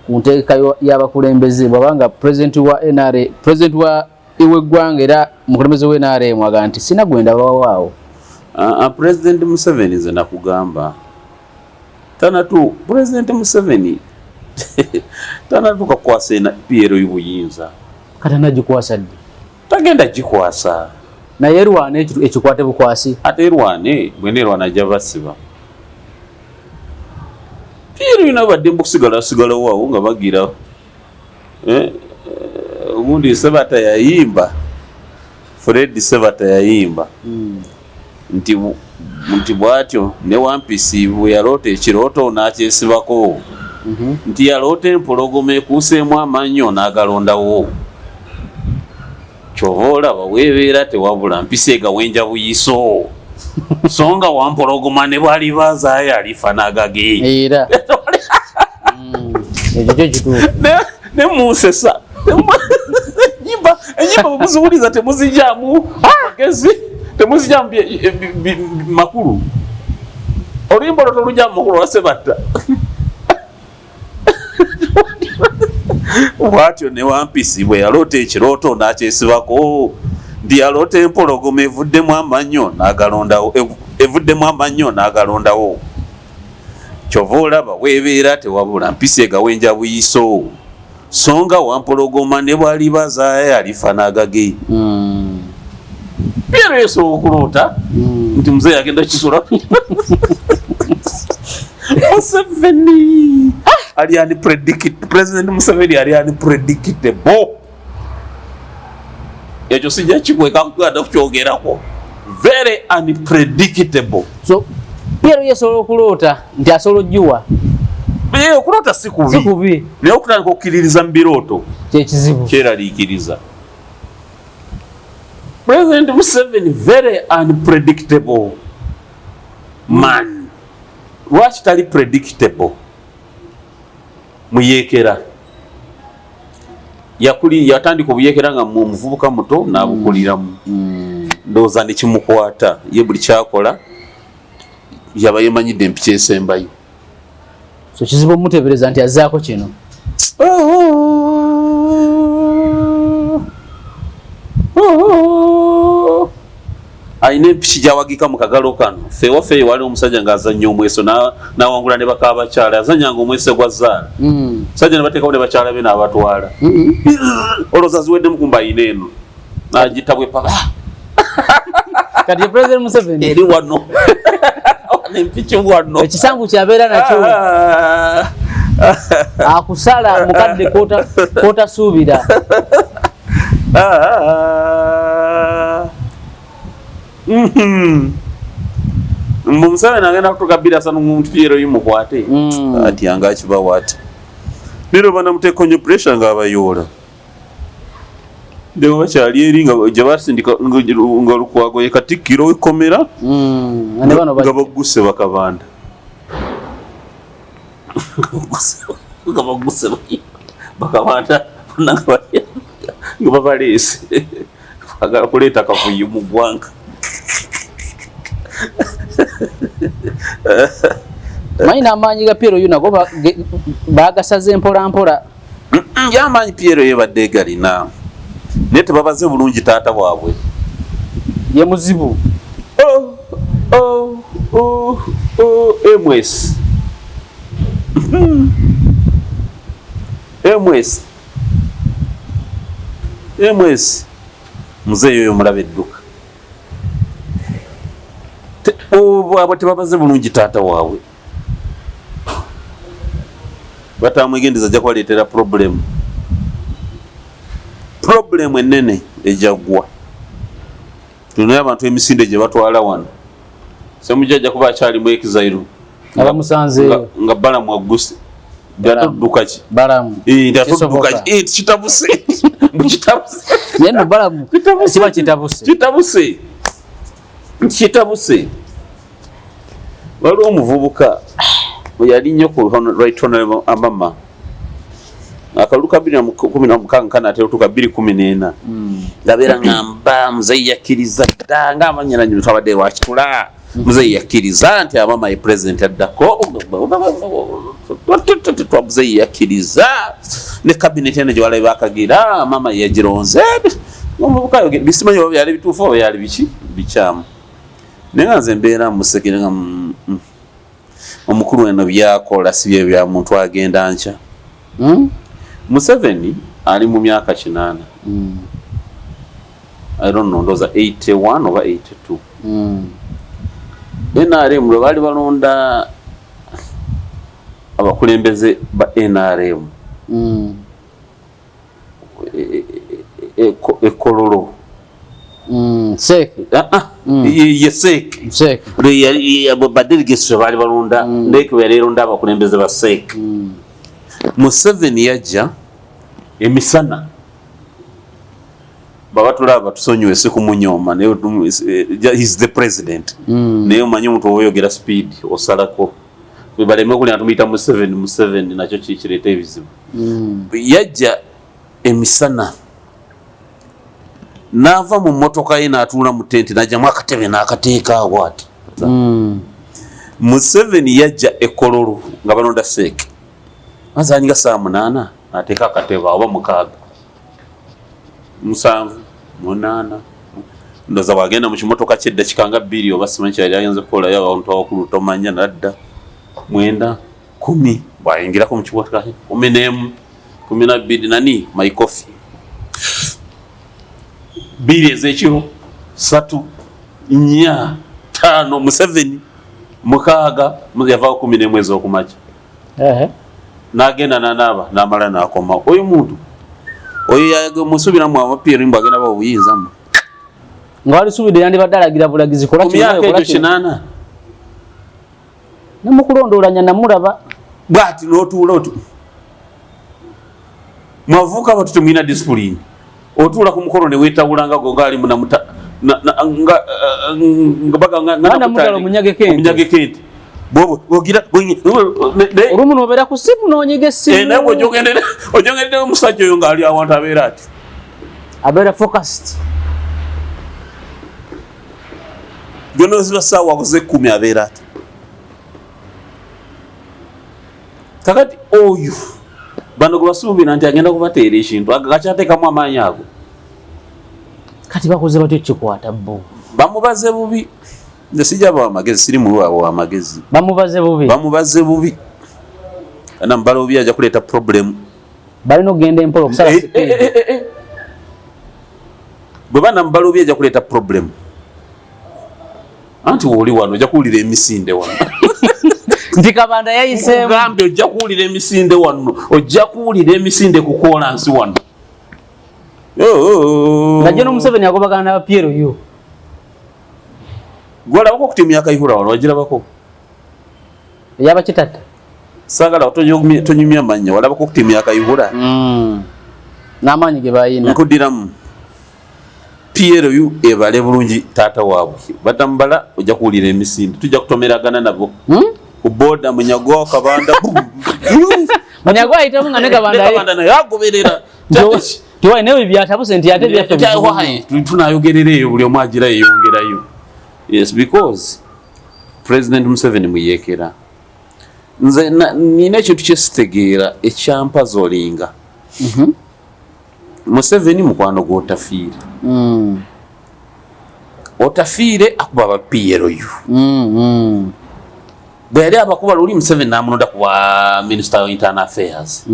ku nteeka y'abakulembeze, bwabanga president wa NRA, president wa w'eggwanga era mukulembeze wa NRM agamba nti sina gwenda bawaawo? Ah, ah, President Museveni, nze nakugamba tanatu, President Museveni tanatuuka kukwasa PLU buyinza. Kati anagikwasa ddi? Tagenda gikwasa. Naye erwana ekikwate bukwasi. Ate erwane, bwena erwana ajja basiba. PLU nabo baddembe okusigala sigalawo awo nga bagira. Eh, eh, ogundi Sebata yayimba, Fred Sebata yayimba nti bwatyo ne Wampisi bwe yaloota ekirooto n'akyesibako, nti yaloota empologoma ekuuseemu amannyo n'agalondawo. Kyova olaba weebeera tewabula mpisi egawenja buyiso, so nga wampologoma ne bwaliba azaayo alifa n'agage. Era ekyo kyo kituufu. Ne munsesa enyimba, enyimba bwemuziwuliza temuzijjamu magezi, temuzijjamu makulu. Oluyimba olwo tolujjamu makulu lwasebatta. Bwatyo ne Wampisi bwe yaloota ekirooto n'akyesibako, nti yaloota empologoma evuddemu amannyo n'agalondawo, evuddemu amannyo n'agalondawo. Kyova olaba weebeera tewabula mpisi egawenja buyiso, so nga wampologoma ne bwaliba zaayo alifa n'agage. PLU esobola okuloota nti muzeeyi agenda kisula. Museveni ali unpredict, President Museveni ali unpredictable. Ekyo sijja kikweka kuganda kukyogerako, very unpredictable. So PLU esobola okuloota nti asobola ogiwa. Okuloota si kubi. Si kubi. Naye okutandika okukkiririza mu birooto kyekizibu. Kyeraliikiriza. President Museveni, very unpredictable man. Lwaki tali predictable? Muyeekera yakuli, yatandika obuyekera nga muvubuka muto, n'abukuliramu. Ndowooza nekimukwata ye buli kyakola yaba yemanyidde empiki esembayo. So kizibu omuteebereza nti azzaako kino. Oh. Alina empiki gyawagika mu kagalo kano. Ffe ewaffe waliwo omusajja ng'azannya omweso, n'awangula ne baka abakyala. Yazannyanga omweso gwa zaala. Sajja ne bateekawo ne bakyala be n'abatwala. Olowooza ziweddemu, kumba ayina eno n'agita bwe paka. Kati President Museveni eri wano, wano empiki wano. Ekisanvu kyabeera nakyo. Akusala mukadde kotasuubira. Ah. Mbu Museveni agenda kutuuka 2030 muntu PLU mukwate. Ati anga akibawo ati leero banamuteeka nnyo pressure ng'abayoola ndeba bakyali eri nga gye basindika nga Lukwago ye katikkiro w'ekkomera. Ne bano nga bagguse bakabanda, nga bagguse bakabanda bonna, nga babaleese bagala kuleeta kavuyo mu ggwanga. Manyi n'amaanyi ga PLU nago bagasaze mpola mpola. Yamaanyi PLU yebadde egalina, naye tebabaze bulungi taata waabwe. Ye muzibu. Oh, ms ms ms muzeeyo oyo mulaba edduka. Abo tebabaze bulungi taata waabwe, batamwegendeza, ajja kubaleetera problem enene ejagwa. Tulinayo abantu emisinde gye batwala wano, Semujja ajja kuba akyalimu exile. Abamusanzeeyo. Nga Balamu agguse. Balamu. Atodduka ki? Balamu. Atodduka Kisoboka. ki? Kitabuse. Mbu kitabuse. Naye no Balamu Kitabuse. kiba kitabuse. Kitabuse, kitabuse. Waliwo omuvubuka yali nnyo ku Right Honorable Amama, akalulu ka 2016 kanatera otuuka 2014, ngabeera ngamba muzeeyi yakkiriza dda, ngaamanyira twabadde lwakitula, muzeeyi yakkiriza nti Amama ye president addako. Twa muzeeyi yakkiriza ne cabinet eno gye walabe bakagira, mama yagironze. Omuvubuka ayogera bisimanyi oba byali bituufu oba byali biki bikyamu, naye nga nze mbeera musekere nga omukulu eno byakola si bye bya muntu agenda nkya. Museveni ali mu myaka 80. I don't know, ndowooza 81 oba 82. NRM lwe baali balonda abakulembeze ba NRM ekololo. CEC. Ah, ah, ye CEC. CEC. Badelegates bwe baali balonda, NEC bwe yali eronda abakulembeze ba CEC, Museveni yajja emisana. Baba tulaba tusonyiwe, si kumunyooma, naye he's the president. Naye omanyi omuntu oba oyogera speed osalako, baleme kulya tumuyita Museveni Museveni, nakyo kireeta ebizibu. Yajja emisana n'ava mu mmotoka ye n'atuula mu tenti, n'ajjamu akatebe n'akateeka awo ati. Museveni yajja ekololo nga balonda CEC, mazaninga saa 8, n'ateeka akatebe awo, oba 6, 7, 8, ndoza. Bwagenda mu kimotoka kyeddakika nga 2 oba simanyi kyali ayinza okukolayo, abantu abakulu tomanya, nadda 9, 10, bwayingirako mu kimotoka 11, 12, nani my coffee, 2 ez'ekiro. 3, 4, 5, Museveni 6, yavaawo 11 ez'okumakya. N'agenda n'anaaba n'amala n'akomawo. Oyo muntu oyo musuubiramu abapiero mbu agenda bawa obuyinza mu nga walisuubidde yandibadde alagira bulagizi kola ku myaka egyo 8 ne mu kulondoolanya namulaba bw'ati n'otuula oti mwavuuka bato temulina disipulini, otuula ku mukolo ne weetawula nga go ngaali omunyageko ente olumu nobeera ku simu nonyiga essimu naye ojongeredde omusajja oyo ng'ali awantu abeera ati abeera focused gyonoziba ssaawa ze 10 abeera ati. Kakati oyo bano gwe basuubira nti agenda kubateera ekintu gakyateekamu amaanyi ago. Kati bakoze batyo kikwata bo bamubaze bubi. Nze sijja bawa magezi, siri muwi wa magezi. Bamubaze bubi, bamubaze bubi ana mbala bubi ajja kuleeta problem. Balina okugenda empola okusala bwe banamubala bubi ajja kuleeta problem. Anti wooli wano ojja kuwulira emisinde wano nti Kabanda yayiseemu. Nkugambye ojja kuwulira emisinde wano, ojja kuwulira emisinde ku koolansi wano. Nga General Museveni agobagana n'aba PLU. Gwolabako ku tiimu ya Kayihura wano, wagirabako? Eyaba Kitatta. Saagala tonyumya mannya, walabako ku tiimu ya Kayihura? N'amaanyi ge bayina. Nkuddiramu. PLU ebale bulungi taata waabwe. Batamubala ojja kuwulira emisinde. Tujja kutomeragana nabo. Ku boda Munyagwa Kabanda. Munyagwa ayitamu nga ne Kabanda. Ne Kabanda naye agoberera. Tiwayi naye byatabuse nti ate byaffe. Tunayogerera eyo buli omu agira yeyongerayo. Yes, because President Museveni muyeekera. Nze nina ekintu kye sitegeera ekyampazolinga. Museveni mukwano gw'Otafiire. Otafiire akuba aba PLU. Bwe yali abakuba luli Museveni n'amulonda ku bwa Minister of Internal Affairs.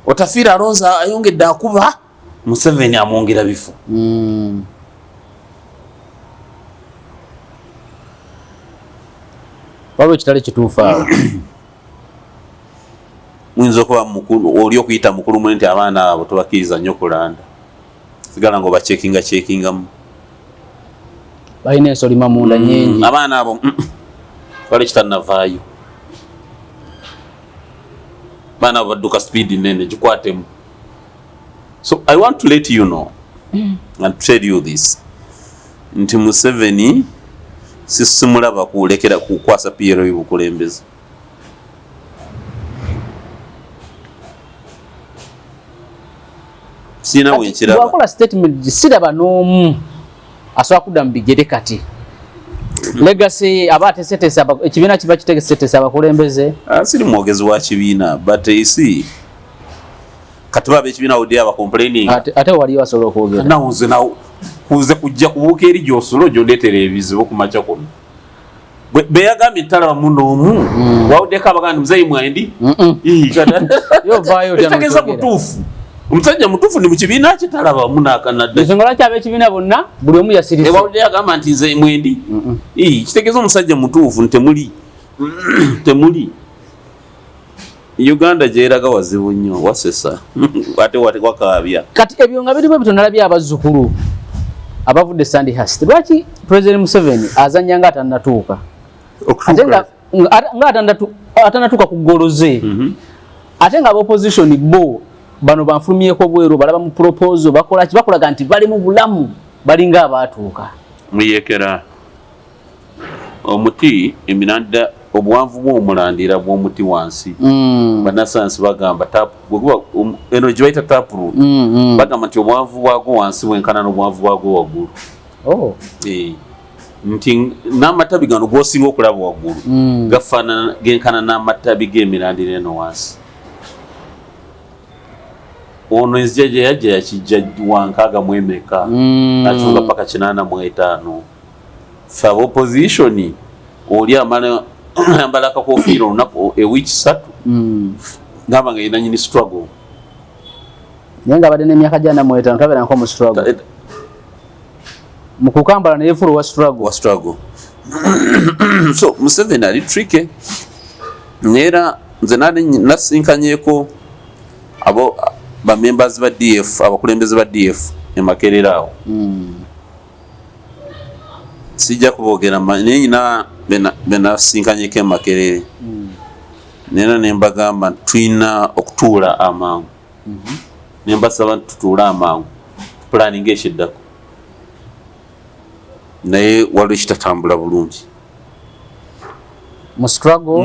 Otafiire alonza ayongedde akuba Museveni amwongera bifo. Waliwo ekitali kituufu awo. Muyinza okuba mukulu oli okuyita mukulu mwe nti abaana abo tobakkiriza nnyo kulanda, sigala nga obacekinga cekingamu. Balina ensolima munda nyingi. Abaana abo wali kitannavaayo, baana abo badduka speed nene gikwatemu. So I want to let you know and tell you this nti Museveni sisimulaba kulekera kukwasa PLU bukulembeze. Sina wenkiraba. Bwakola statement siraba n'omu asobola kudda mu bigere kati. Legacy aba ateeseteese ekibiina kiba kiteeseteese abakulembeze. Siri mwogezi wa kibiina, but you see kati baba ekibiina odi aba complaining. Ate waliyo asobola okwogera. Nawo nze nawo kuze kujja kubuuka eri gy'osulo gy'ondeetera ebizibu ku makya kuno. Beyagambye talaba muno omu wawuddeko abaganda muzeeyi mwendi. Ekitegeeza mutuufu, omusajja mutuufu ni mu kibiina kye talaba munakanadde. Ensonga lwaki ab'ekibiina bonna buli omu yasirise. Wawudde agamba nti nze mwendi. Kitegeeza omusajja mutuufu nti temuli temuli. Uganda gyeraga wazibu nnyo wasesa ate wakaabya. Kati ebyo nga birimu ebito nalabye abazzukulu abavudde Sandhurst. Lwaki President Museveni azannya nga atannatuuka? Ate nga atannatuuka ku ggolo ze. Ate nga opposition bo bano banfulumyeko bweru balaba mu proposal bakola ki, bakolaga nti bali mu bulamu balinga abaatuuka. Muyekera omuti emirandira obuwanvu bw'omulandira bw'omuti wansi. Bannasayansi bagamba eno gye bayita taproot. Bagamba nti obuwanvu bwagwo wansi bwenkana n'obuwanvu bwagwo waggulu. Nti n'amatabi gano g'osinga okulaba waggulu gafaanana genkana n'amatabi g'emirandira eno wansi. Ono enzija gye yajja yakijja wa 65 akivuga paka 85. Ffe aba opposition oli amala ayambala akakofiira olunaku ewiiki 3 ngamba nga yena nyini struggle. Naye nga abadde n'emyaka gya 45 tabeera nko mu struggle. Mu kukambala naye full wa struggle. Wa struggle. So Museveni ali tricky, neera nze nali nasinkanyeko abo ba members ba DF, abakulembeze ba DF e Makerere awo. Sijja kuboogera, naye nyina benasinkanyeko e Makerere, neera nembagamba nti tulina okutuula amangu, nembasaba nti tutuule amangu tupulaninga ekiddako, naye waliwo ekitatambula bulungi. Mu struggle,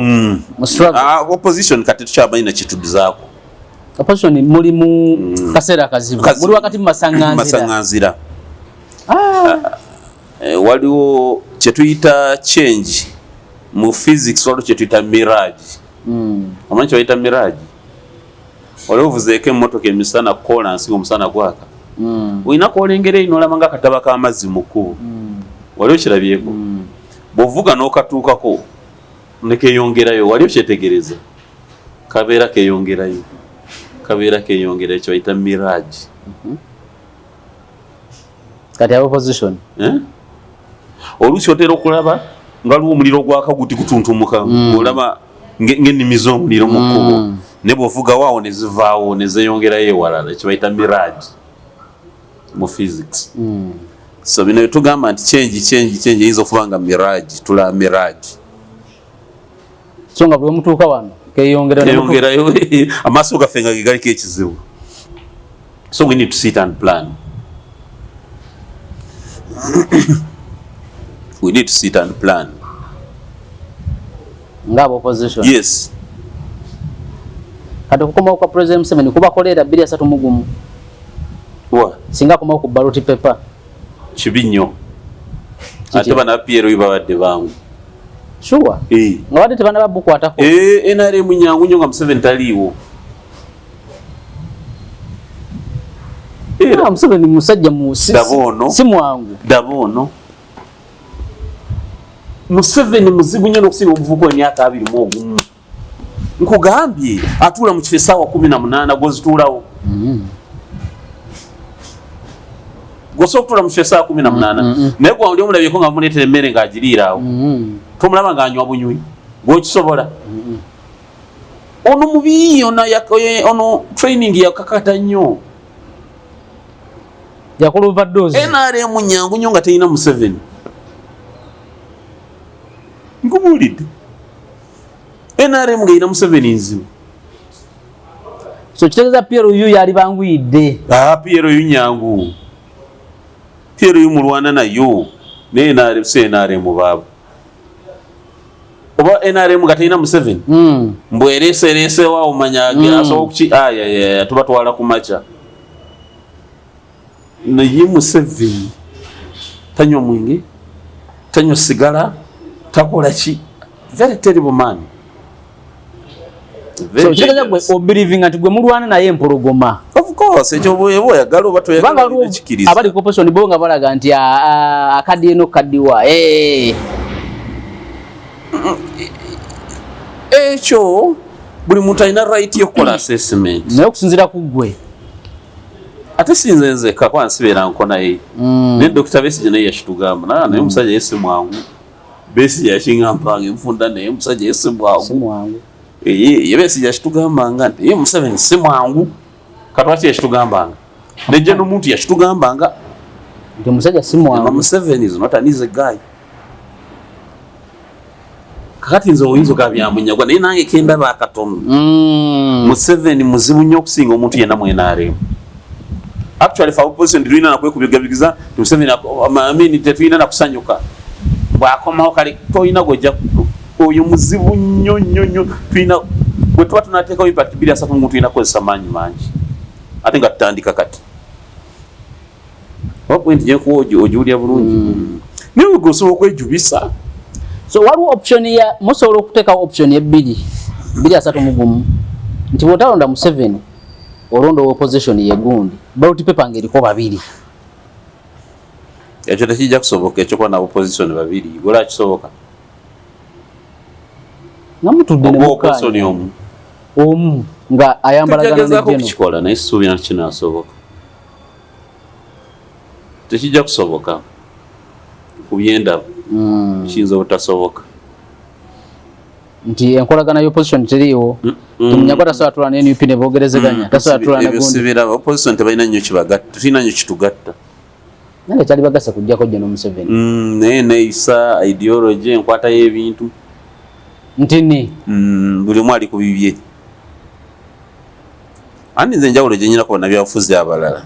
mu struggle. Ah, opposition kati tukyamanyi nakituduzaako. Opposition muli mu kaseera kazibu. Kazibu. Muli wakati mu masaŋŋanzira. Masaŋŋanzira. Waliwo kyetuyita change mu physics, waliwo kyetuyita mirage. Omanyi kyebayita mirage? Waliwo ovuzeeko emmotoka emisana kolansi nga omusana gwaka, olina kwolengera eri nolaba nga akataba k'amazzi mu kkubo. Wali okirabyeko? Bw'ovuga n'okatuukako nekeyongerayo, wali okyetegereza? Kabeera keyongerayo, kabeera keyongerayo, kyebayita mirage. Kati aba opposition? Eh? Oluusi otera okulaba nga waliwo omuliro gwaka guti gutuntumuka, olaba ng'ennimi z'omuliro mu kkubo, naye bw'ovugawo awo ne zivaawo ne zeeyongerayo ewalala, kyebayita mirage mu physics. So bino byetugamba nti change, change, change eyinza okuba nga mirage, tula mirage. So nga bwe mutuuka wano keyongera. Keyongerayo, amaaso gaffe nga gegaliko ekizibu. So we need to sit and plan, we need to sit and plan. Nga aba opposition? Yes. Kati okukomawo kwa President Museveni kubakoleera 2031? Wa? Singa akomawo ku ballot paper. Kibi nnyo. Ate bana PLU babadde bangu. Sure. Eh. Nga badde tebanaba bukwatako. Eh, NRM nyangu nnyo nga Museveni taliiwo. Era Museveni musajja mu si, Daba ono. si mwangu. Daba ono. Museveni muzibu nnyo n'okusinga omuvubuka w'emyaka 21. Nkugambye atuula mu kifo essaawa 18, gwozituulawo. Gwosobola okutuula mu kifo essaawa 18? Naye gwe oli omulabyeko nga muleetera emmere ng'agiriiraawo? Tomulaba ng'anywa bunywi? Gwokisobola? Ono mubi, ono ono training yakakata nnyo. Yakola overdose. NRM nyangu nnyo nga terina Museveni. Nkubuulidde, NRM ng'erina Museveni nzibu. So kitegeeza PLU yali banguyidde. Ah, PLU nyangu, PLU mulwana nayo, naye NRM si NRM baabo. Oba NRM nga terina Museveni, mbw ereesereesewa, omanya asobola okuki ayayaya, tubatwala ku makya. Naye Museveni tanywa mwenge, tanywa sigala, takola ki. Very terrible man. Very So kitegeeza gwe dangerous. obelievinga nti gwe mulwana naye empologoma. Of course, ekyo bw'oba oyagala oba Kubanga toyagala, waliwo olina kikiriza. abali ku opposition bo nga balaga nti ah, ah, akaddi eno kaddiwa. Eh. Ekyo buli muntu alina right yokukola assessment. Naye okusinziira ku ggwe? Ate sinze nzekka, kuba nsibeera nko naye. Naye Dr. Besigye naye yakitugamba, naye omusajja ye si mwangu. Besigye yakiŋŋambanga enfunda, naye omusajja ye si mwangu. Si mwangu. Ye Besigye yakitugambanga nti ye Museveni si mwangu. Katwaki yakitugambanga? Nejja n'omuntu yakitugambanga. Nti omusajja si mwangu. Museveni is not an easy guy. Kakati nze oyinza okaba byamunyagwa, naye nange kendaba akatono. Museveni muzibu nnyo okusinga omuntu yenna mu NRM. Actually, for opposition tetulina nakwekubigabigiza nti Museveni I mean, tetulina nakusanyuka bw'akomawo. Kale tolina gwojja, oyo muzibu nnyo nnyo nnyo. Tulina bwe tuba tunateekawo impact 2031, tulina kukozesa maanyi mangi, ate nga tutandika kati. Oba point gyenkuwa ogiwulira bulungi? Naye gwe osobola okwejubisa. So waliwo option ya musobola okuteekawo option ebbiri 2031, nti bw'otalonda Museveni olonda opposition yegundi, ballot paper ng'eriko babiri. Ekyo tekijja kusoboka, ekyokuba na opposition babiri. Gola kisoboka? Nga mutudde ne Oba opposition mukkaanya. omu. Omu nga ayambalagana ne Tujagezaako General. okukikola, naye sisuubira nti kinaasoboka. Tekijja kusoboka. Ku byendaba kiyinza obutasoboka. Nti enkolagana y'opposition teriiwo. Munyagwa tasobola tula ne NUP ne boogerezeganya, tasobola tula na Ebyo gundi. Sibiraba. Opposition tebalina nnyo kibagatta, tulina nnyo kitugatta. Nange kyali bagasa kujjako General Museveni. Naye neeyisa, ideology, enkwata y'ebintu. Nti ni Buli omu ali ku bibye. Andi nze enjawulo gye nyina ku bannabyabufuzi abalala,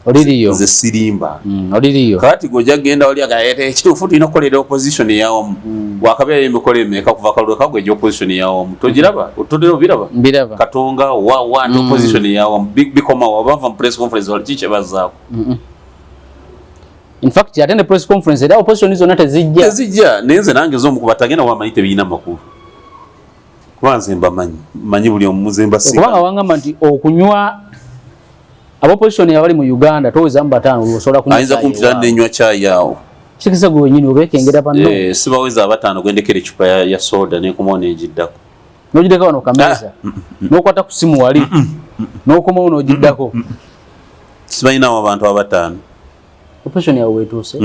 oliriyo. nze sirimba. Oliriyo. Kakati gwe genda wali aga ekituufu tulina okukolera opposition eyawamu. Wakabeerayo emikolo emeka kuva kalulu kagwe egya opposition eyawamu? Togiraba? Otodera obiraba? Mbiraba. Katonga wa wa nti opposition eyawamu. Bikomawo bava mu press conference, wali kiki kyebazaako? In fact, ate ne press conference era opposition zonna tezijja. Tezijja. Naye nze nange zomu kuba tagenda wamanyi tebirina makulu, kuba nze mbamanyi, manyi buli omu, nze mbasiga. Kubanga wangamba nti okunywa aba opposition abali mu Uganda towezamu bataano osobola kunywa Ayinza caayi kumpita ewaabwe. Nenywa kyayi awo. Kitegeeza gwe wenyini obeekengera banno. Eh, sibaweza abataano gwendekera ecupa ya soda nenkomawo nengiddako. N'ogireka wano kameeza, n'okwata ku simu wali, n'okomawo n'ogiddako. Sibalinawo abantu abataano. Opposition yawe wetuuse.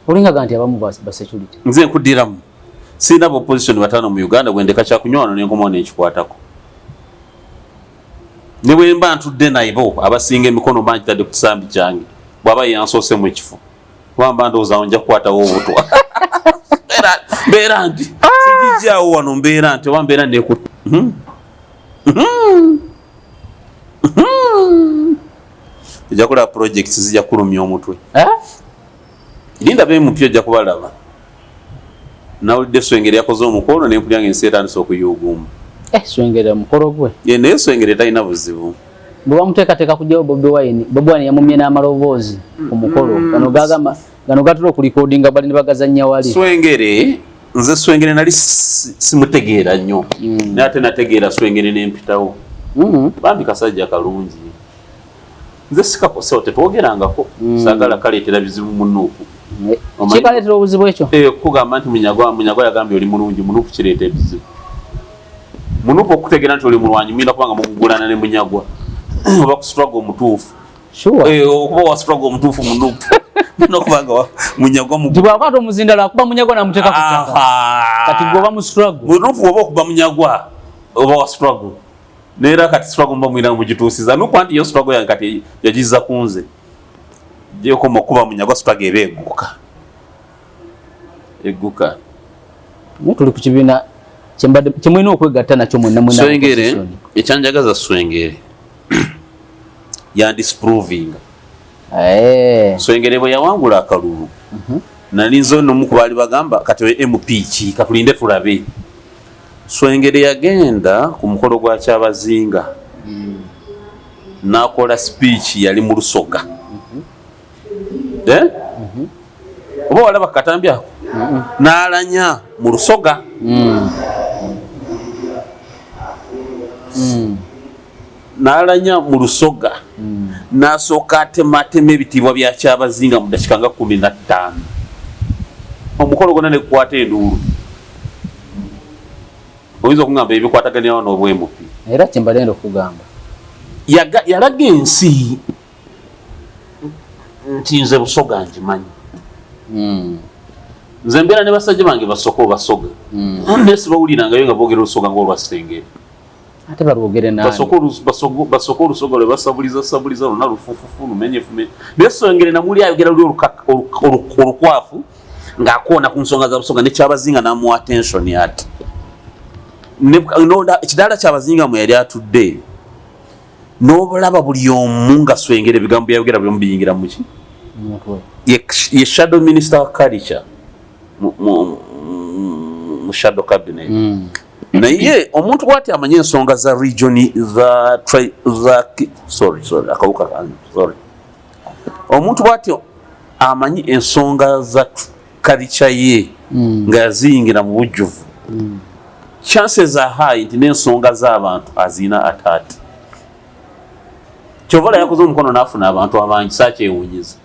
Olingaga nti abamu ba security. Nze nkuddiramu, sirina ba opposition bataano mu Uganda gwendeka kyakunywa wano nenkomawo nenkikwatako. Ne bwe mba ntudde naibo, abasinga emikono mba nkitadde ku kisambi kyange bw'aba yansoose mu kifo, kuba mba ndowooza awo nja kukwatawo obutwa. Mbeera nti sigijjaawo wano, mbeera nti oba mbeera neku. Ojja kulaba projects zijja kulumya omutwe. Eh? Linda bemupya, ojja kubalaba. Nawulidde Swengere yakoze omukolo nempulya nga ensi etandise okuyuugumba. Eh, Swengere omukolo gwe. Ye, naye Swengere talina buzibu. Bwe bamuteekateeka kujjawo Bobi Wine, Bobi Wine yamumye n'amaloboozi ku mukolo. Gano gagamba gano gatera okulikodinga, bali ne bagazannya wali. Swengere, nze Swengere nali simutegeera nnyo, naye ate nategeera Swengere nempitawo. Bambi kasajja kalungi. Nze sikakosewo, tetwogerangako, saagala kaleetera bizibu mu NUP. Kikaleetera obuzibu ekyo? Eh, kugamba nti Munyagwa, Munyagwa yagambye oli mulungi mu NUP kireeta ebizibu. Mu NUP okutegeera nti oli mulwanyi muyinda kubanga mugugulana ne Munyagwa oba ku struggle omutuufu. Sure. Eh, okuba wa struggle omutuufu mu NUP nokubanga Munyagwa Nti bw'akwata omuzindalo akuba Munyagwa n'amuteeka ku ttaka. Kati gwe oba mu struggle. Mu NUP oba okuba Munyagwa oba wa struggle, neera kati struggle muba mwina mugituusiza nukuba nti yo struggle yange kati yagiza ku nze gyekoma okuba Munyagwa, struggle eba egguka egguka. Naye tuli ku kibiina kyemulina okwegatta nakyo mwenna mwenna Swengere, opposition. ekyanjagaza Swengere yandisprovinga. Eh. Swengere bwe yawangula akalulu, nali nze nomu ku baali bagamba kati oyo MP ki, katulinde tulabe. Swengere yagenda ku mukolo gwa Kyabazinga n'akola speech yali mu Lusoga. Eh? Oba walaba katambi ako n'alanya mu Lusoga. N'alanya mu Lusoga, n'asooka atematema ebitiibwa bya Kyabazinga mu dakika nga 15, omukolo gwonna nekukwata enduulu. Oyinza okugamba ebikwataganirawo n'obw MP? Era kyembalenda okugamba. Yalaga ensi nti nze Busoga ngimanyi. Nze mbeera ne basajja bange basooka obasoga, naye sibawulirangayo nga boogera Olusoga ngaolwa Sengere. Ate balwogere nani? Basooka Olusoga lwe basabuliza sabuliza lwonna lufufufu lumenyefumenye, naye Sengere namuli ayogera luli olukwafu ng'akoona ku nsonga za Busoga ne Kyabazinga n'amuwa attention ati ekidaala Kyabazinga mwe yali atudde n'obulaba buli omu nga Swengere ebigambo byayogera buli omu biyingira muki. Mutwe. Ye shadow minister wa culture mu shadow cabinet. Naye omuntu bwati amanye ensonga za region za sorry, sorry, akawuka kange, sorry. Omuntu bwati amanyi ensonga za culture ye nga yaziyingira mu bujjuvu, chances are high nti n'ensonga z'abantu azina ataati. Kyova yakoze omukono n'afuna abantu abangi, sakyewunyiza.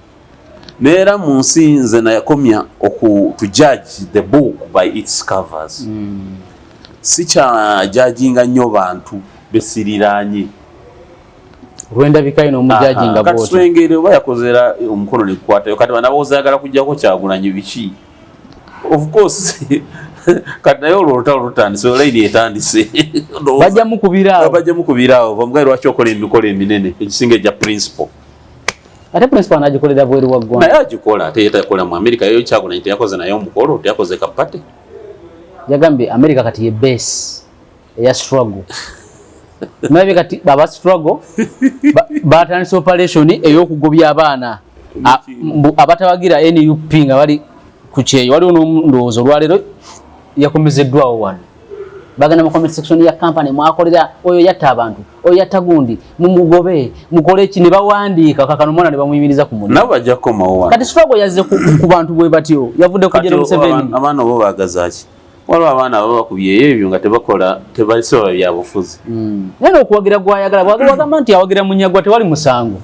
Neera mu nsi nze nayakomya oku to judge the book by its covers. Sikyajajinga nnyo bantu besiriraanye. Olw'endabika ye n'omujaji nga bw'otyo. Kati Swengere oba yakozera omukono ne gukwatayo, kati banabooza ayagala kuggyako Kyagulanyi biki? Of course kati naye olwo olutalo lutandise, layini etandise. Bajja mukubira awo. Bajja mukubira awo, bamugaye lwaki okola emikolo eminene egisinga egya principal. Ate principal anagikolera bweru wa ggwanga. Naye agikola, ate ye takola mu Amerika, yo Kyagulanyi teyakoze naye omukolo, teyakoze ka party. Yagambye Amerika kati ye base eya struggle. Naye kati baba struggle batandise operation ey'okugobya abaana abatawagira NUP nga bali ku kyeyo. Waliwo n'omundowooza olwaleero yakomezeddwawo wano, bagenda mu comment section ya company mwakolera, oyo yatta abantu, oyo yatta gundi, mumugobe, mukole ki, ne bawandiika kakano omwana ne bamuyimiriza ku mulimu. Nabo bajja kukomawo wano. Kati struggle yazze ku bantu bwe batyo, yavudde ku General Museveni. Abaana obo baagaza ki? Waliwo abaana ababa bakubyeyo ebyo nga tebakola, tebasobola byabufuzi. Naye n'okuwagira gwayagala, bwagamba nti awagira Munyagwa tewali musango.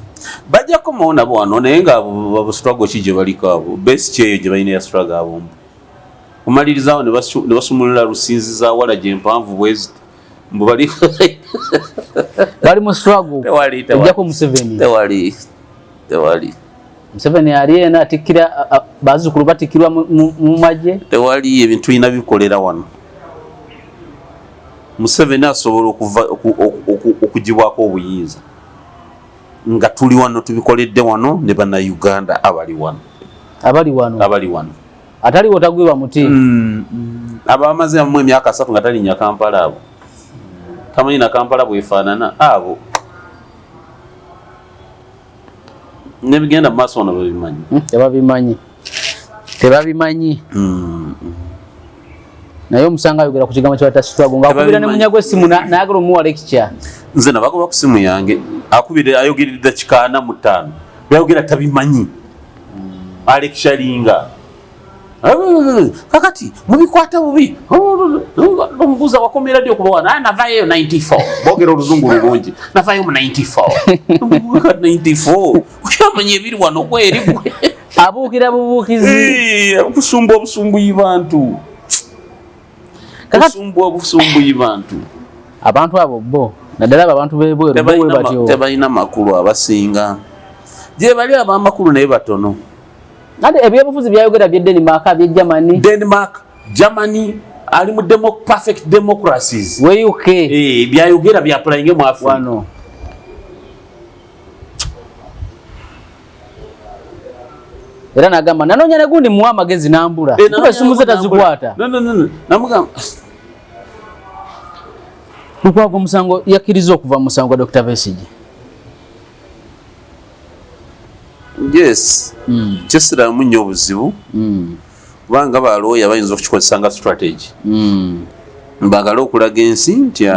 Bajja kukomawo nabo wano, naye nga abo struggle ki gye baliko abo? Base ki eyo gye balina ya struggle abombo? Kumalirizaawo ne basumulula lusinziza wala gye mpanvu bwezi mbu bali bali mu struggle. Tewali, tewali. Ejjako Museveni. Tewali, tewali. Museveni ali ena atikkira bazzukulu batikkirwa mu magye. Tewali, ebintu tulina bikolera wano. Museveni asobola okugibwako obuyinza nga tuli wano, tubikoledde wano ne bannayuganda abali wano. Abali wano. Abali wano. Ataliwo tagwibwa muti. Abamaze amu emyaka 3 nga talinnya Kampala abo. Tamanyi na Kampala bwefaanana abo. Nebigenda mu maaso wano babimanyi. Tebabimanyi. Tebabimanyi. Naye omusanga ayogera ku kigambo kye bayita struggle ng'akubira ne Munyagwa essimu n'ayagala omuwa lecture. Nze nabagoba ku simu yange, akubira ayogerera eddakiika 45. Byayogera tabimanyi. Aleksharinga. Kakati mubikwata bubi. Omubuuza wakomera ddi okuba wano? Navayo 94. Boogera oluzungu lulungi. Navayo mu 94. 94. Okyamanya ebiri wano kweri gwe. Abuukira bubuukizi. Okusumba obusumbuyi bantu. Kusumba obusumbuyi bantu. Abantu abo bo naddala abo abantu b'ebweru bo bwe batyo. Tebalina makulu abasinga. Gye bali ab'amakulu naye batono. Ate ebyobufuzi byayogera bye Denmark, bye Germany. Denmark, Germany ali mu perfect democracies. We UK. Byayogera bya applying mu Africa. Wano. Era nagamba nanoonya ne gundi muwa amagezi nambula. Kuba essimu ze tazikwata. No, no, no, no. Namugamba. Lukwago omusango yakkiriza okuva mu musango gwa Dr. Besigye. Yes. Kyesiramu nnyo obuzibu. Kubanga balooya bayinza okukikozesa nga strategy. Baagala okulaga ensi nti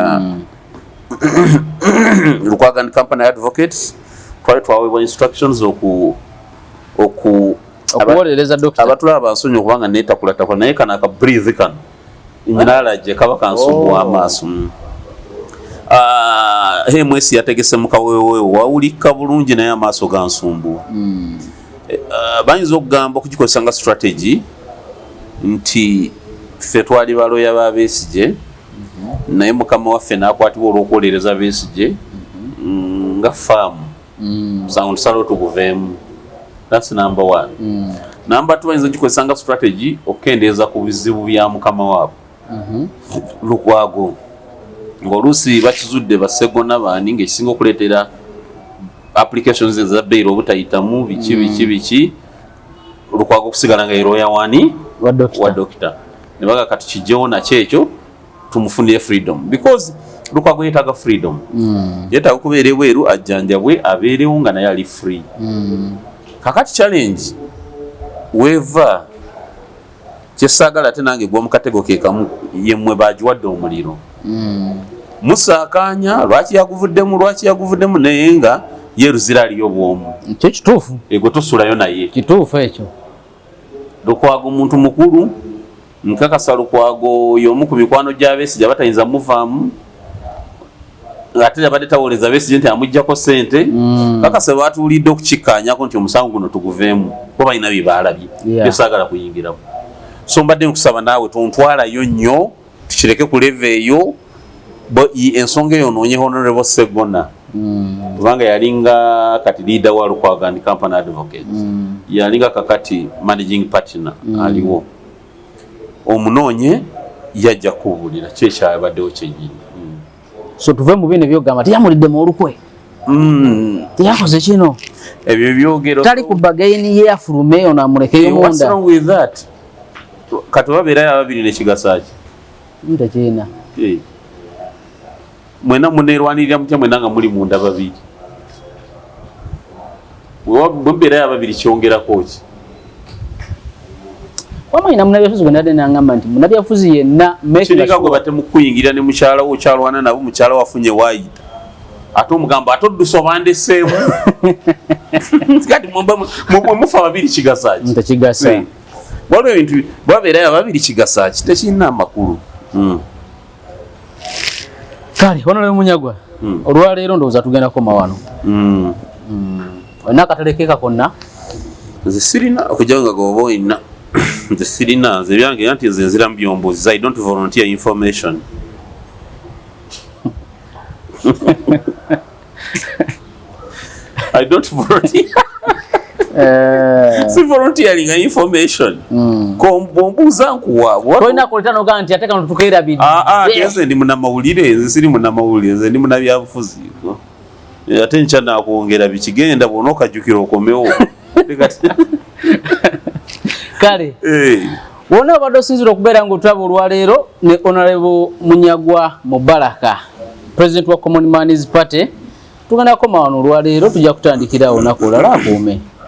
Lukwago and Company Advocates twali twaweebwa instructions okuwolereza doctor. Abatulaba bansonyiwe kubanga neetakulatakula, naye kano aka breathe kano nyinalajje kaba kansumbuwa amaaso. MS yategese mu kaweeweewo wawulika bulungi naye amaaso gansumbuwa. Bayinza okugamba okugikozesa nga strategy nti ffe twali balooya ba Besigye, naye mukama waffe n'akwatibwa olw'okwolereza Besigye nga faamu. Musango tusalawo tuguveemu. That's number one. Number two, bayinza okugikozesa nga strategy okukendeeza ku bizibu bya mukama waabwe Lukwago, ng'oluusi bakizudde basegona baani ng'ekisinga okuleetera applications eza bail obutayitamu biki biki biki, Lukwago okusigala nga ye lawyer wani wa doctor, ne baga kati kijjewo nakyo ekyo tumufunire freedom, because Lukwago yeetaaga freedom. Yeetaaga okubeera ebweru ajjanjabwe abeerewo nga naye ali free. Kakati challenge weeva kyesaagala ate nange gwa mu katego ke kamu, yemmwe bagiwadde omuliro. Musaakaanya lwaki yaguvuddemu, lwaki yaguvuddemu, naye nga ye Luzira aliyo bw'omu. Ekyo kituufu. Egwe tosulayo naye. Kituufu ekyo. Lukwago muntu mukulu, nkakasa Lukwago y'omu ku mikwano gya Besigye abatayinza muvaamu, ate yabadde tawoleza Besigye nti amuggyako ssente. Kakasa batuulidde okukikkaanyako nti omusango guno tuguveemu kuba balina bye baalabye byesaagala kuyingiramu. So mbadde nkusaba naawe tontwalayo nnyo, tukireke ku level eyo, ensonga eyo onoonye Honorable Ssegona. Kubanga yalinga kati leader wa Lukwago and Company Advocate, yalinga kakati managing partner aliwo. Omunoonye, yajja kubuulira kyekyabaddewo kyennyini. So tuve mu bino ebyogamba tiyamulidde mu olukwe, tiyakoze kino. Ebyo byogero. Tali ku bargain ye, afulume ono amulekeyo What's munda. wrong with that? Kati babeerayo ababiri, nekigasa ki? Tekirina. Eh. Mwena muneerwanirira mutya mwena nga muli munda babiri? Bwe mubeerayo ababiri, kyongerako ki? Wamanyina munabyafuzi gwe nadde nangamba nti munabyafuzi yenna making Kiringa gwe sure- batemukuyingira ne mukyala wo, okyalwana nabo, mukyala wafunye waayita, ate omugamba ate oddusa obandeseemu. Kati mwe mufa babiri, kigasa ki? Tekigasa. Eh. Waliwo ebintu babeerayo ababiri, kigasa ki? Tekirina amakulu. Kale, honorable Munyagwa, olwaleero ndowooza tugenda koma wano. Olina akatale keeka konna? Nze sirina, okujja nga goba olina. Nze sirina, nze ebyange nti nze nzira mu byombuuzi. I don't volunteer information. I don't volunteer. Si volunteering information. Ko bwombuuza nkuwa. Tolina kuleta nogaa nti ate kano tukeerabidde. Ah, ah, ate nze ndi munnamawulire? Nze siri munnamawulire, nze ndi munnabyabufuzi. Ate nkya nakwongera bikigenda bwona okajjukira okomewo. Kale, Eh. wonna obadde osinzira okubeera ng'otulaba olwaleero ne Honorable Munyagwa Mubaraka, president wa Common Man's Party. Tugenda kukoma wano olwaleero, tujja kutandikira olunaku olala. Akuume.